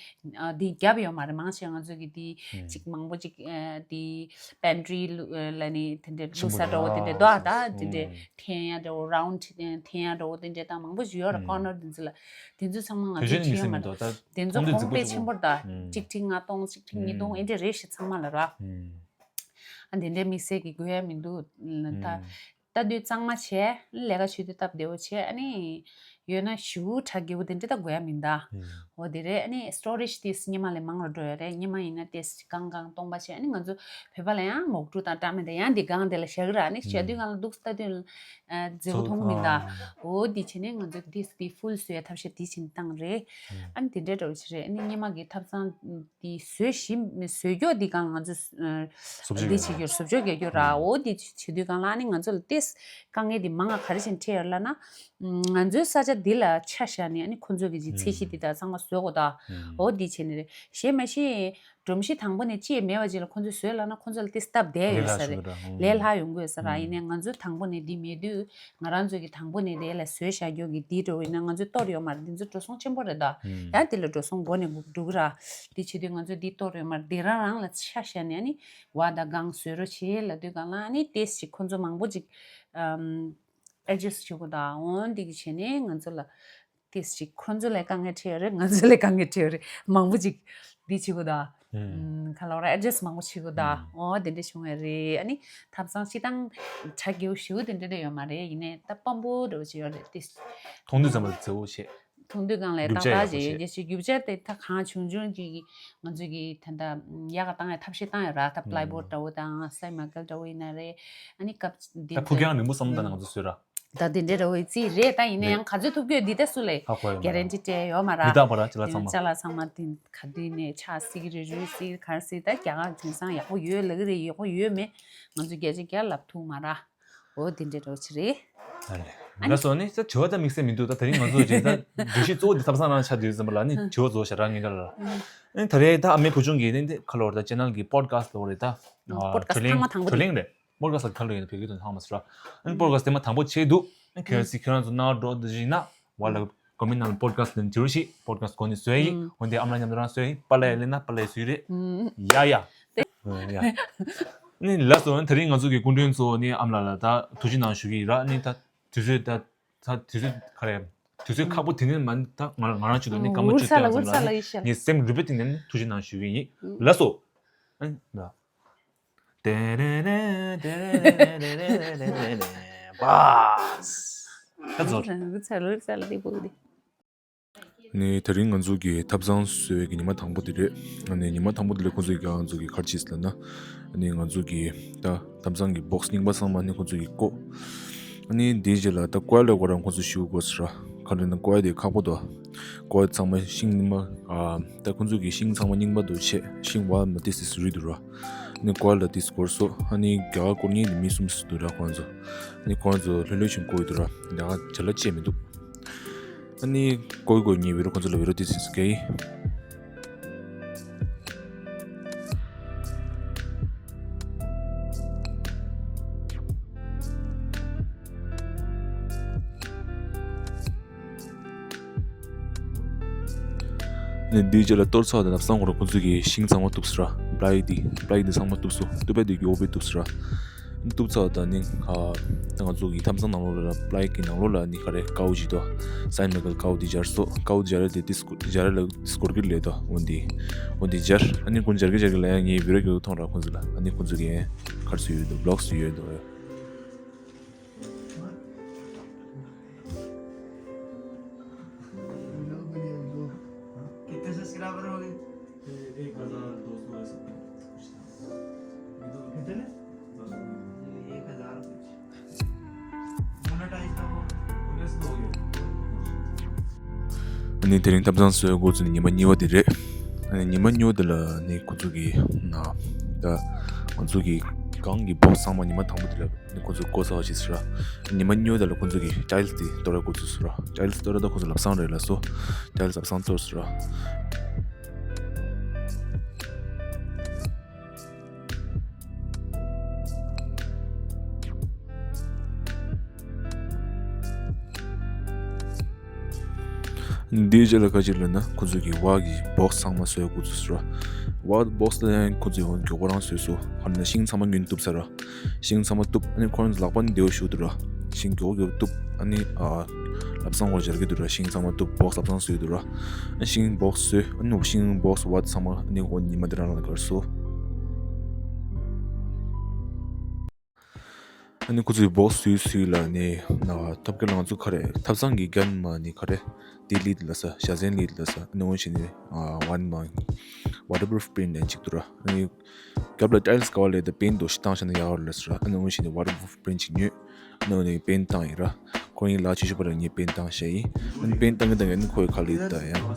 འདི་བརྒྱབ་ཡོད་མ་རེད་མང་ཆེ་ང་ཚོ་གི་འདི་ཅིག་མང་པོ་ཅིག་འདི་པན་ཊི་རི་ལ་ནི་དེ་འདྲའི་བླུགས་ས་འདྲ་བོ་དེ་འདྲའི་འདུག་ད་དེ་འདྲའི་འཐེན་ཡ་འདྲ་བོ་རའུན་ཌི་འཐེན་ཡ་འདྲ་བོ་དེ་འདྲའི་ད་མང་པོ་ཞིག་ཡོད་རེད་ཀོར་ནར་དེ་ཚོ་ལ་དེ་ཚོ་ཚང་མ་ང་ཚོས་བྱེད་ཡོད་མ་རེད། དེ་ཚོ་གོང་དཔེ་ཆེན་པོ་རེད་ད་གཅིག་ཁྲི་ལྔ་སྟོང་གཅིག་ཁྲི་ཉིས་སྟོང་ཨེ་འདྲ་རེད་ཤི་ཚང་མ་ལ་ར། ཨ་འདི་འདྲའི་དམིགས་བསལ་གྱི་དགོས་ཡ་མི་འདུག་ད་ལྟ་དུས་གཙང་མ་བྱས་ལས་ཀ་བྱེད་དུས་སྟབས་བདེ་བོ་བྱས་ཨ་ནི་ཡོད་ན་ཞུ་གྲ་རྒྱས་པོ་དེ་འདྲ་ད་དགོས་ཡ་མི་འདུག་འོ་དེ་རེད་ཨ་ནི་སི་ཊོ་རེཇ་དེ་སྔོན་མ་ལས་མང་རུ་འགྲོ་ཡ་རེད་སྔོན་མ་ཡིན་ན་ཏེས་གང་གང་སྟོང་པ་བྱས་ཨ་ནི་ང་ཚོ་བོད་པ་ལ་ཡང་མོག་ཀྲུ་དང་བཀྲ་མེད་དང་ཡང་འདི་གང་དེ་ལ་བཞག་གི་ར་ཨ་ནི་བྱས་དུས་གང་ལ་འདུག་ལྟ་དུས་མཛེས་པོ་མཐོང་གི་མི་འདུག་འོ་དེ་བྱས་ནས་ང་ཚོ་ཏེས་དེ་ཕུལ་བཟོ་ཡ་ཐབས་ཤེས་དེ་བྱས་ནས་བཏང་རེད། ཨ་ནི་དེ་འདྲའི་འདྲ་བོ་ཞིག་རེད། ཨ་ནི་སྔོན་མ་གི་ཐབ་ཚང་འདི་བཟོས་ཞིབ་བཟོས་རྒྱུ་འདི་གང་ང་ཚོ་བཟོ་བཅོས་འདི་བྱེད་རྒྱུ་བཟོ་བཅོས་རྒྱག་རྒྱུ་ར་འོ་འདི་བྱེད་དུས་གང་ལ་ཨ་ནི་ང་ཚོ་ལ་ཏེས་དཀའ་ངལ་འདི་མང་ང་ག་རེ་བྱས་ནས་འཕྲད་ཡོད་ལབ་ན། ང་ཚོའི་ས་ཆ་འདི་ལ་ཆ་བཞག་ནས་ཨ་ནི་ཁོ་ཚོ་གི་ཅིག་ཚད་གཞི་འདི་དག་ཚང་མ་བཟོ་དགོས་ད། འོ་འདི་བྱས་ནས་རེད་གཞན་མ་གཞི་སྒྲོམ་གཞི་དང་པོ་ནས་ཅི་ཡང་མེད་པ་ཅིག་ལ་ཁོ་ཚོས་བཟོས་ལབ་ན་ཁོ་ཚོ་ལ་ཏེས་སྟབས་བདེ་ཡོད་ས་རེད། ལས་སླ་ཡོང་གི་ཡོད་ས་ར་ཡིན་ནའི་ང་ཚོའི་དང་པོ་ནས་འདི་མེད་དུས། ང་རང་ཚོ་གི་དང་པོ་ནས་དེ་ལ་བཟོས་བཞག་རྒྱུ་གི་འདི་འགྲོ་བ་ཡིན་ན་ང་ཚོའི་གཏོར་ཡོད་མ་རེད། འདི་ཚོ་འགྲོ་སོང་ཆེན་པོ་རེད་ད། ཡང་དེ་ལ་འགྲོ་སོང་མགོ་ནས་འགྲོ་གི་ར། འདི་བྱེད་དུས་ང་ཚོ་འདི་གཏོར་ཡོད་མ་རེད། འདི་རང་རང་ལ་ཆ་བཞག་ནས་ཨ་ནི་བ་དང་གང་བཟོས་རོགས་བྱེད་ལབ་དུས་གང་ལ་ཨ་ནི་ཏེས་ཅིག་ཁོ་ཚོ་མང་པོ་ཅིག་ཨམ་ཨེ་ཇེ་སི་ཊི་བྱེད་དགོས་ད། འོ་འདི་གི་བྱས་ནས་ང་ཚོ་ལ་ཏེས་ཅིག་ཁོ་ཚོ་ལ་དཀའ་ངལ་འཕྲད་ཡོད་རེད། ང་ཚོ་ལ་དཀའ་ངལ་འཕྲད་ཡོད་རེད། མང་པོ་ཅིག་འདི་བྱེད་དགོས་ད། ཁ་ལོ་ར་ཨེ་ཇེ་སི་མང་པོ་བྱེད་དགོས་ད། འོ་དེ་འདྲ་བྱུང་བ་རེད། ཨ་ནི་ཐབ་ཚང་སྤྱི་བཏང་གྲ་རྒྱས་པོ་ཞེ་པོ་དེ་འདྲ་རེད་ཡོད་མ་རེད། ཡིན་ནའི་ད་སྤམ་པོ་འདྲ་བོ་ཅིག་ཡོད་རེད་དེ། མཐོང་དུས་ཙམ་པ་མཛེས་པོ་བྱས། མཐོང་དུས་སྒང་ལ་རྒྱུ་ཆ་ཏག་ཏག་ཡག་པོ་ཅིག་ཡོད་རེད། བྱས་ཅིག་རྒྱུ་ཆ་དེ་ད་གང་བྱུང་བྱུང་ཅིག་ང་ཚོ་གི་ད་ལྟ་ཡག་ག་བཏང་ཡ་ཐབས་ཤེས་བཏང་ཡོད་ར། ད་པ་ལའི་བོར་ཌི་འདྲ་བོ་དང་སའི་མ་ཀལ་འདྲ་བོ་ཡིན་ན་རེད། ཨ་ནི་སྐབས་འདི་ད་ཕུགས་རྒྱང་རིང་པོ་བསམ་བློ་བཏང་ནས་ང་ཚོ་བཟོས་ར། ད་དེ་འདྲའི་འདྲ་བོའི་རྩིས་རེད། ད་ཡིན་ན་ཡང་ག་ཚོད་ཐུབ་ཀྱི་ཡོད་འདི་ལྟ་སུ་ལས་ཧ་གོ་ཡོད་མ་རེད། གེ་རན་ཊི་སྤྲད་ཡོད་མ་ར། མི་རྟག་པ་ར་ཅ་ལག་ཚང་མ། ཅ་ལག་ཚང་མ་དེ་ག་དུས་ནས་ཆག་སྲིད་ཀྱི་རེད། རུལ་སྲིད་ག་རེ་སྲིད། ད་རྒྱ་གར་དེང་སང་ཡག་པོ་ཡོད་ལབ་ཀྱི་རེད། ཡག་པོ་ཡོད་མེད་ང་ཚོ་བརྒྱ་ཆ་བརྒྱ་ལབ་ཐུབ་མ་ར། འོ་དེ་འདྲའི་འདྲ་བོ་ཅིག་རེད། ཨ་ལས། ཨ་ནི་ལགས་སོ། ཨ་ནི་ད་དྲི་བ་ད་དམིགས་བསལ་མི་འདུག་ད་དེ་རིང་ང་ཚོ་རྗེས་ད་བརྗོད་གཞི་གཙོ་བོ་འདི་ཐབ་ཚང་ནང་ཆགས་དུས་ཙམ་པ་ལ་ཨ་ནི་དྲི་བ་གཙོ་བོ་ཞེ་དྲག་ངེས་འདྲ་ལ། ཨ་ནི་ད་རེས་ད་ཨ་མའི་བུ་ཆུང་གིས་ནི་འདི་ཁ་ལོ་བར་ད་ཅེ་ནལ་གི་པོ་ཌི་ཁ་སི་ཊི་ལོ་རེད་ད། ཨ་པོ་ཌི་ཁ་སི་ཊི་ཐང་མ་དང་པོ་དེ། ཐོ་རེངས་རེད། པོ་ཌི་ཁ་སི་ཊི་ག་ལ་ཡིན་བོད་སྐད་དུ་ཧང་མ་སི་ར། ཨ་ནི་པོ་ཌི་ཁ་སི་ཊི་དེ་མ་དང་པོ་བྱས་འདུག་ཨ་ནི་ཁྱེད་རང་ཚོ་ཁྱེད་རང་ཚོ་ནང་འགྲོ་འདི་བཞིན་ན་བ་ལ་གོ་མི་ནང་པོ་ཌི་ཁ་སི་ཊི་ལ་འབྲི་རོགས་ཞེས་པོ་ཌི་ཁ་སི་ཊི་གོ་ནས་བཟོས་ཡིན། འོན་ཏེ་ཨ་མ་ལ་མཉམ་དུ་རང་བཟོས་ཡིན། པཱ་ལགས་ཡ་ལེན་ན་པཱ་ལགས་ཡ་བཟོས་རེད། ཡ་ཡ། ཨ་ནི་ལགས་སོ། ཨ་ནི་དེ་རིང་ང་ཚོ་གི་སྐུ་མགྲོན་གཙོ་བོ་ནི་ཨ་མ་ལགས་ལ་ད་ཐུགས་རྗེ་གནང་ཞུ་གི་ཡིན་ར། ཨ་ནི་ད་དུས་ཚོད་ད། ད་དུས་ཚོད་ག་རེ། དུས་ཚོད་ཁག་པོ་དེ་ནས་མ་ད་ང་ང་རང་ཆུ་དང་ནི་སྐར་མ་བཅུ་ལྷག་ཙམ་ལ་ངས་སེམས་རུས་པའི་གཏིང་ནས་ཐུགས་རྗེ་གནང་ཞུ་གི་ཡིན། ལགས་སོ། ཨ་ནི་ལ། ཏེ་རེ་རེ་ཏེ་རེ་རེ་ཏེ་རེ་རེ་རེ་རེ་རེ་རེ་བཱས། ད་ཚོར། ནི་དེ་རིང་ང་ཚོ་གི་ཐབ་ཚང་བཟོ་བའི་གི་ཉི་མ་དང་པོ་དེ་རེད། ཨ་ནི་ཉི་མ་དང་པོ་དེ་ལས་ཁོང་ཚོ་གི་ང་ཚོ་གི་ག་རེ་བྱས་ལབ་ན། ཨ་ནི་ང་ཚོ་གི་ད་ཐབ་ཚང་གི་བོག་སི་རྙིང་པ་ཚང་མ་ནི་ཁོང་ཚོ་གི་བཀོག་ཨ་ནི་དེའི་རྗེས་ལ་ད་བཀོག་ཡ་ལ་ཁོ་རང་ཁོང་ཚོ་ཞུ་དགོས་ཟེར་ར། ག་རེ་ན་བཀོག་ཡ་དེ་ཁག་པོ་འདུག་བཀོག་ཡ་ཚང་མ་ཤིང་རྙིང་པ། ཨ་ད་ཁོང་ཚོ་གི་ཤིང་ཚང་མ་རྙིང་པ་འདུག་བྱས་ཤིང་བ་མ་ཏིས་ཏིས་རུལ་འདུག་ར། ཨ་ནི་བཀོག་ཡ་ལ་ཏིས་སྐོར་སོ། ཨ་ནི་རྒྱ་གར་བཀོག་མཁན་དེ་མི་གསུམ་ཞིག་འདུག་ར་ཁོང་ཚོ། ཨ་ནི་ཁོང་ཚོ་ལྷོད་ལྷོད་བྱས་བཀོག་གི་འདུག་ར། རྒྱ་གར་བྱ་ལ་བཅད་མི་འདུག་ཨ་ནི་བཀོག་གི་བཀོག་གི་ངས་བི་རོ་ཁོང་ཚོ་ལ་བི་རོ་ཏིས་ཏིས་ཀེ། ནས་འདིའི་རྗེས་ལ་གཏོར་ཚར་དང་ལབ་སང་ཁོ་རང་ཁོ་ཚོས་ཀྱི་ཤིང་ཚང་མ་གཏུབས་སོ་ར། པ་ལའི་འདི་པ་ལའི་འདི་ཚང་མ་གཏུབས་སོ། གཏུབ་པའི་དུས་ཀྱི་ཨོ་བེ་གཏུབས་སོ་ར། གཏུབས་ཚར་དང་ནི་ཨ་ད་ང་ཚོ་གི་ཐབ་ཚང་ནང་ལོགས་ལ་ར། པ་ལའི་གི་ནང་ལོགས་ལ་ནི་ག་རེ་ཀའུ་ཅིག་དོ། སའིན་མེ་ཀལ་ཀའུ་འདི་སྦྱར་སོ། ཀའུ་འདི་སྦྱར་ལ་དེ་དེ་སྒོར་སྦྱར་ལ་སྒོར་གི་ལས་དོ། འོ་འདི་འོ་འདི་སྦྱར། ཨ་ནི་ཁོ་སྦྱར་གི་སྦྱར་གི་ལ་ཡང་ངའི་བི་ར་གི་མཐོང་ར། ཁོ་ཚོ་ལ་ཨ་ནི་ཁོ་ཚོ་གི་ཁར་སུ་ཡོད་དོ། བི་ལོག་སུ་ཡོད་དོ། कितने सब्सक्राइबर हो गए? एक हजार दो सौ ऐसे कुछ था। कितने? एक हजार कुछ। मोनेटाइज का हो गया। ཨ་ནི་དེ་རིང་ཐབ་ཚང་བཟོས་འགོ་བཙུགས་ནས་ཉི་མ་གཉིས་པ་དེ་རེད། ཨ་ནི་ཉི་མ་གཉིས་པ་དེ་ལ་ནི་ཁོ་ཚོ་གི་ན་ད་ང་ཚོ་གི་གང་གི་བོགས་ཚང་མ་ཉི་མ་དང་པོ་དེ་ལ་ནི་ཁོ་ཚོ་བཀོལ་ཚར་བ་ཞིག་ཟེར་ར། ཉི་མ་གཉིས་པ་དེ་ལ་ཁོ་ཚོ་གི་ཊའིལ་དེ་གཏོར་ར་འགོ་བཙུགས་ཟེར་ར། ཊའིལ་གཏོར་ར་ད་ཁོ་ཚོ་ལབ་སང་རེད་ལ་སོ། ཊའིལ་ལབ་སང་གཏོར་ཟེར་ར། འདིའི་རྗེས་ལ་ག་ཅིག་ལབ་ན་ཁོ་ཚོ་གི་བ་གི་བོགས་ཚང་མ་བཟོས་འགོ་བཙུགས་སོ་ར། བ་བོགས་ལ་ཡང་ཁོ་ཚོས་ཡང་མགྱོགས་པོ་རང་བཟོས་སོ། ཧ་ན་ཤིང་ཚང་མ་ཉུན་གཏུབས་ཚར་ར། ཤིང་ཚང་མ་གཏུབས། ཨ་ནི་ཁོ་རང་ཚོ་ལག་པ་ནི་བདེ་བོ་ཞུ་འདུག་ར། ཤིང་མགྱོགས་མགྱོགས་གཏུབས། ཨ་ནི་ཨ་ལབ་སང་བ་སྦྱར་གི་འདུག་ར། ཤིང་ཚང་མ་གཏུབས། བོགས་ལབ་སང་བཟོས་འདུག་ར། ཨ་ཤིང་བོགས་བཟོས། ཨ་ནི་ཤིང་བོགས་བ་ཚང་མ་ཨ་ནི་འོ་ཉི་མ་དེ་རང་ལ་དགར་སོ། ཨ་ནི་ཁོ་ཚོས་བོགས་བཟོས་བཟོས་ལ་ནི་ཐབ་ཀ་ལ་ང་ཚོ་ག་རེ་ཐབ་ཚང་གི་རྒན་མ་ནི་ག་རེ་དེ་ལིད་ལ་ས་ཞྭ་ཟན་ལིད་ལ་ས། ཨ་ནི་འོ་ཞིག་ནི་ཝན་མ་ཝ་ཊར་པུ་རུཕ་པེན་ཊི་ནས་གཅིག་ཏུ་ར། ཨ་ནི་རྒྱབ་ལ་ཊའིལ་ག་བ་ལས་ད་པེན་ཊི་དོ་ཞིག་བཏང་ཤ་ན་ཡག་ར་ལ་ས་ར། ཨ་ནི་འོ་ཞིག་ནི་ཝ་ཊར་པུ་རུཕ་པེན་ཊི་ཞིག་ཉོས། ཨ་ནི་འོ་ནི་པེན་ཊི་བཏང་ཡིན་ར། ཁོ་ཡིན་ལ་ཆེ་ཤོས་པ་ར་ངས་པེན་ཊི་བཏང་ཤ་ཡིན། ཨ་ནི་པེན་ཊི་བཏང་གི་བཏང་གི་ཨ་ནི་ཁོའི་ཁ་ལིད་ད་ཡང་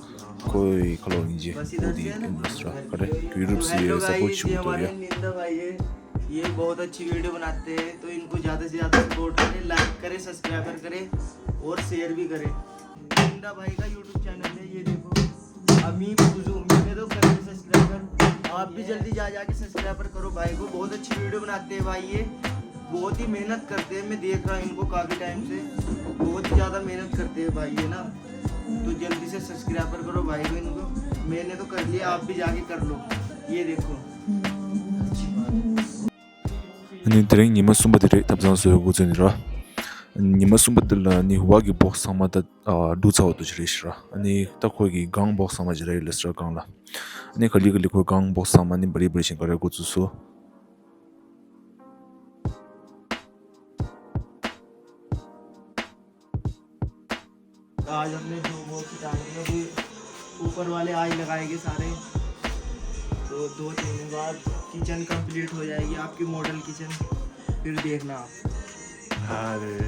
ཁོའི་ཁ་ལོ་ཡིན་ཇེ་ཁོ་དེ་ཨིན་ནོ་ས་ར། ག་རེ་ཡུ་རུབ་སི་ཡོད་ས་པོ་ཆུ་དོ་ཡ། ये बहुत अच्छी वीडियो बनाते हैं, तो इनको ज़्यादा से ज़्यादा सपोर्ट करें, लाइक करें, सब्सक्राइबर करें और शेयर भी करें। जिंदा भाई का यूट्यूब चैनल है, ये देखो, अमीम कुजू, मैंने तो कर लिया सब्सक्राइबर, आप भी जल्दी जा जाके सब्सक्राइबर करो भाई को। बहुत अच्छी वीडियो बनाते हैं भाई ये, बहुत ही मेहनत करते हैं। मैं देख रहा हूँ इनको काफ़ी टाइम से, बहुत ही ज़्यादा मेहनत करते हैं भाई ये ना। तो जल्दी से सब्सक्राइबर करो भाई को इनको, मैंने तो कर लिया, आप भी जाके कर लो। ये देखो। ཨ་ནི་དེ་རིང་ཉི་མ་གསུམ་པ་དེ་རེད། ཐབ་ཚང་བཟོས་འགོ་བཙུགས་ནི་ར། ཉི་མ་གསུམ་པ་དེ་ལ་ནི་བ་གི་བོགས་ཚང་མ་ད་ཨ་བཀྲུས་ཚར་བ་དུ་ཅི་རེད་ཤི་ར། ཨ་ནི་ད་ཁོ་གི་གང་བོགས་ཚང་མ་ཅི་རེད་ལ་སི་ར་གང་ལ། ཨ་ནི་ག་ལི་ག་ལི་ཁོ་གང་བོགས་ཚང་མ་ནི་བ་རི་བ་རི་ཞིང་ག་རེ་འགོ་བཙུགས་སོ། आज अपने दो बॉक्स टांग दिए, अभी ऊपर वाले आज लगाएंगे सारे। तो दो तीन दिन बाद किचन कंप्लीट हो जाएगी आपकी, मॉडल किचन, फिर देखना आप। अरे।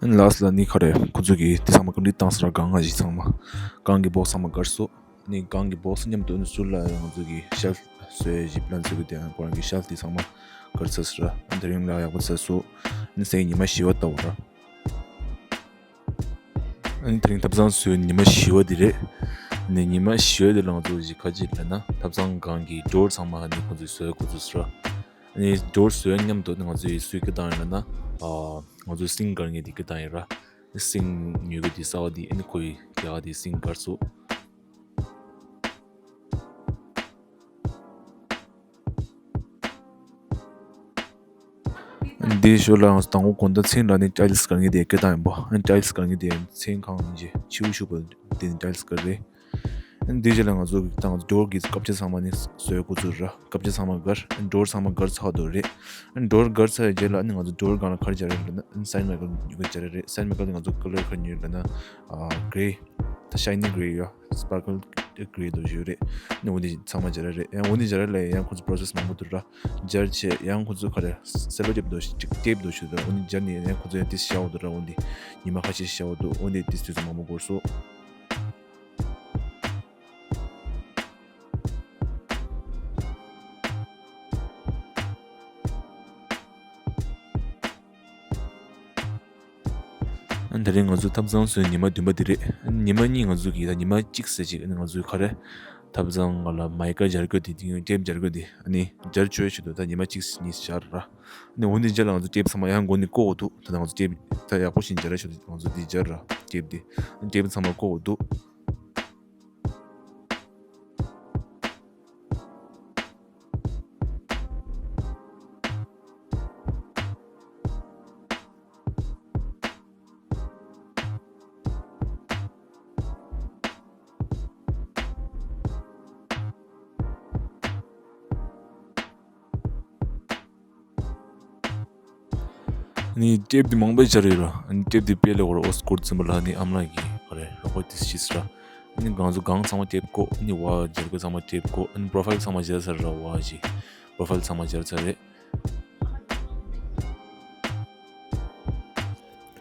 ཨན་ལཱས་ལ་ནི་ག་རེ་ཁོ་ཚོ་གི་དེ་ཚང་མ་ཀམ་པི་ལིཊ་བཏང་ས་ར། གང་ང་ཞིག་ཚང་མ་གང་གི་བོགས་ཚང་མ་དཀར་སོ། ནི་གང་གི་བོགས་མཉམ་དུ་ནི་ཚུར་ལ་ང་ཚོ་གི་ཤེལ་ཕི་བཟོས་ཞིབ་ལ་ཚུར་གི་དེ་ཁོ་རང་གི་ཤེལ་ཕི་དེ་ཚང་མ་དཀར་ཚ་ས་ར། དེ་རིང་ལ་ཡག་པོ་ཚ་སོ། ནི་སེང་ཉི་མ་བཞི་བ་ལྟ་བུ་ར། ཨ་ནི་དེ་རིང་ཐབ་ཚང་བཟོས་ཉི་མ་བཞི་བ་དེ་རེད། ནི་ཉི་མ་བཞི་བ་དེ་ལ་ང་ཚོ་གཞི་ཁ་ཅིག་ལ་ན་ཐབ་ཚང་སྒང་གི་ཌོར་ཚང་མ་ནི་ཁོ་ཚོས་བཟོས་ཁོ་ཚོས་བཟོས། ཨ་ནི་ཌོར་བཟོས་མཉམ་དུ་ནི་ང་ཚོས་སུས་ཀི་བཏང་ཡོད་ལ་ན། ཨ་ང་ཚོས་སིང་གར་ངེས་དེ་ཀི་བཏང་ཡོད་ར། སིང་ཉོས་གི་དེ་གསར་བ་དེ་ཨ་ནི་ཁོའི་རྒྱ་ག་དེ་སིང་གར་སོ། འདིའི་ཞོར་ལ་ཡང་དང་པོ་དགོང་དག་མཚན་ལ་ནི་ཊའིལ་སི་གར་ངེས་དེ་སྐད་བཏང་ཡིན་པ། ཨ་ནི་ཊའིལ་སི་གར་ངེས་དེ་མཚན་གང་ཡིན་གྱི་ཆེའུ་ཤུག་པ་དེ་ནི་ཊའིལ་སི་གར་རེད། འདི་རྗེས་ལ་ང་ཚོ་ད་ང་ཚོ་drawer གི་སྐབས་ཆ་ཚང་མ་ནི་བཟོས་འགོ་ཚུགས་ར། སྐབས་ཆ་ཚང་མ་བསྒར། drawer ཚང་མ་བསྒར་ཚར་འདུག་རེད། drawer བསྒར་ཚར་རྗེས་ལ་ནི་ང་ཚོ་drawer སྒང་ལ་ག་རེ་སྦྱར་རེད་ལབ་ན་side mirror ཡོད་པ་སྦྱར་རེད། side mirror ནི་ང་ཚོ་colour ག་རེ་ཉོས་ལབ་ན་grey། ད་shiny grey ཡོད། sparkle grey དུ་ཡོད་རེད། ནི་འོ་འདི་ཚང་མ་སྦྱར་རེད། ཡང་འོ་འདི་སྦྱར་ལ་ཡང་ཁོ་ཚོ་process མང་པོ་འདུག་ར། སྦྱར་བྱས་ཡང་ཁོ་ཚོ་ག་རེ་sellotape དུ་ཅིག་tape དུ་ཞུ་དུ་འོ་འདི་སྦྱར་ནས་ཡང་ཁོ་ཚོ་ཡང་ཏིས་བཞག་འོ་འདུག་ར། འོ་འདི་ཉི་མ་ཁ་ཤས་བཞག་འོ་འདུག་འོ་འདི་ཏིས་དུས་ཚོད་མང་པོ་འགོར་སོང་། ཨ་ནི་དེ་རིང་ང་ཚོ་ཐབ་ཚང་བཟོས་ཉི་མ་བདུན་པ་དེ་རེད། ཨ་ནི་ཉི་མ་གཉིས་ང་ཚོ་གིས་ད་ཉི་མ་གཅིག་ཟེར་ཅིག་ཨ་ནི་ང་ཚོའི་ག་རེ་ཐབ་ཚང་ང་ལ་མའི་ཀ་སྦྱར་དགོས་དེ་དེ་ཡང་ཊེབ་སྦྱར་དགོས་དེ་ཨ་ནི་སྦྱར་བཅུག་ཞུ་འདུག་ད་ཉི་མ་གཅིག་གཉིས་སྦྱར་ར། ཨ་ནི་འོ་འདི་སྦྱར་ལ་ང་ཚོ་ཊེབ་ཚང་མ་ཡང་མགོ་ནས་བཀོག་འོ་འདུག་ད་ང་ཚོ་ཊེབ་ད་ཡག་པོ་ཞིག་སྦྱར་ར་ཞུ་འདུག་ང་ཚོ་འདི་སྦྱར་ར་ཊེབ་འདི་ཨ་ནི་ཊེབ་ཚང་མ་བཀོག་འོ་འདུག་ནི་ཊེབ་འདི་མང་པོ་སྦྱར་ཡོད་ར། ནི་ཊེབ་འདི་དཔེ་ལེགས་པོ་ར། ཨོ་སྐོར་ཙམ་པ་ལ་ནི་ཨ་མ་ལགས་ཀྱིས་ག་རེ་རོགས་པ་ཏིས་ཤིས་ར། ནི་གང་ཚོ་གང་ཚང་མ་ཊེབ་བཀོག་ནི་བ་སྦྱར་དགོས་ཚང་མ་ཊེབ་བཀོག་ནི་པོ་རོ་ཕའིལ་ཚང་མ་སྦྱར་ཚར་ར། བ་ཞིག་པོ་རོ་ཕའིལ་ཚང་མ་སྦྱར་ཚར་རེད།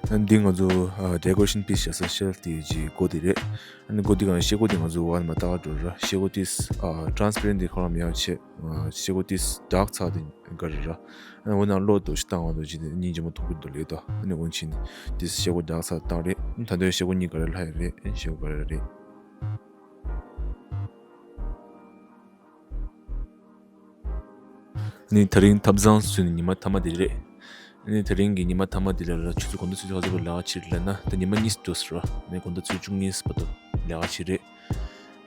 ཨ་འདི་ང་ཚོ་ཨ་decoration piece བྱ་ས་ཤེལ་ཕི་དེ་ཡི་སྒོ་དེ་རེད། ཨ་ནི་སྒོ་འདི་གང་ཤེལ་སྒོ་དེ་ང་ཚོ་བ་ནི་མ་ལྟ་བ་འགྲོ་ར། ཤེལ་སྒོ་དེ་ཨ་transparent དེ་ཁོ་རང་མེད་པ་བྱས། ཨ་ཤེལ་སྒོ་དེ་dark ཚ་དེ་ག་རེ་ར། ཨ་ནི་འོ་ན་གློག་དོ་ཞིག་བཏང་བ་དོ་ཅི་དེ་སྙིང་རྗེ་མོ་མཐོང་གི་འདུག་ལེ་དོ། ཨ་ནི་འོན་ཕྱིན་དེ་ཤེལ་སྒོ་dark ཚ་བཏང་རེད། ཨ་ནི་ད་དུང་ཤེལ་སྒོ་གཉིས་ག་རེ་ལྷག་ཡོད་རེད། ཨ་ནི་ཤེལ་སྒོ་ག་རེ་རེད། ནི་དེ་རིང་ཐབ་ཚང་བཟོས་ནས་ཉི་མ་མཐའ་མ་དེ་རེད། ནི་དེ་རིང་གི་ཉི་མ་མཐའ་མ་དེ་ལ་ཆུ་ཚོད་དགོང་དྲོ་ཆུ་ཚོད་ག་ཚོད་ལ་ལས་ཀ་བྱེད་ལབ་ན་ད་ཉི་མ་གཉིས་འགྲོ་ཟེར་བ། ནི་དགོང་དྲོ་ཆུ་ཚོད་བཅུ་གཉིས་བར་དུ་ལས་ཀ་བྱེད་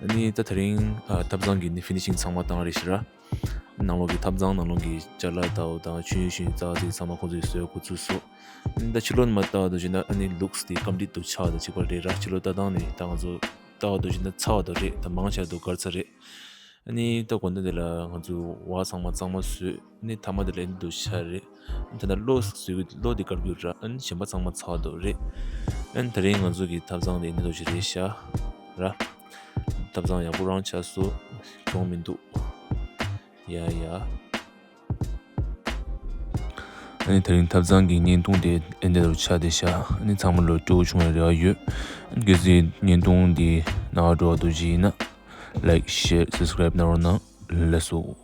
རེད། ནི་ད་དེ་རིང་ཨ་ཐབ་ཚང་གི་ནི་finishing ཚང་མ་བཏང་རེད་ཤི་ར། ནང་ལོགས་ཀྱི་ཐབ་ཚང་ནང་ལོགས་ཀྱི་ཅ་ལག་དང་དང་ཆུ་ཡུན་ཤིང་རྩ་ཚིག་ཚང་མ་ཁོང་ཚོས་བཟོས་འགོ་ཚུགས་སོང་། ནི་ད་ཕྱི་ལོགས་ནས་མ་ལྟ་བ་དུ་བྱས་ན་ཨ་ནི་looks དེ་complete དུ་ཆགས་དང་གཅིག་པ་རེད་ར། ཕྱི་ལོགས་ལྟ་སྟངས་ནི་ད་ང་ཚོ་ལྟ་བ་དུ་བྱས་ན་ཚ་བ་དུ་རེད། ད་མང་ཆེ་བ་དུ་དཀར་ཚ་རེད། ཨ་ནི་ད་དགོང་དག་དེ་ལ་ང་ཚོ་བ་ཚང་མ་གཙང་མ་བཟོས། ཨ་ནི་མཐའ་མ་དེ་ལ་ཨ་ནི་འདུག་ཤ་རེད། ཨ་ནི་ད་ལྟ་གློག་བཟོས་གི་གློག་དེ་དཀར་གྱི་ར། ཨ་ནི་གཞན་པ་ཚང་མ་ཚར་འདུག་རེད། ཨ་ནི་ད་རིང་ང་ཚོ་གི་ཐབ་ཚང་དེ་ཨ་ནི་འདུག་ཤ་རེད་ཤ་ར། ཐབ་ཚང་ཡག་པོ་རང་ཆགས་སོང་། གྱོང་མི་འདུག་ཡ་ཡ། ཨ་ནི་ད་རིང་ཐབ་ཚང་གི་བརྙན་ཐུང་དེ་ཨ་ནི་འདུག་ཆགས་བསྡད་ཤ། ཨ་ནི་ཚང་མ་ལོ་སྐྱིད་པོ་བྱུང་བའི་རེ་བ་ཡོད། ཨ་ནི་གལ་སྲིད་བརྙན་ཐུང་འདི་ནང་འགྲོ་བ་འདུག་ཅི་ཡིན་ན། Like, share, subscribe གནང་རོགས་གནང་། ལགས་སོ།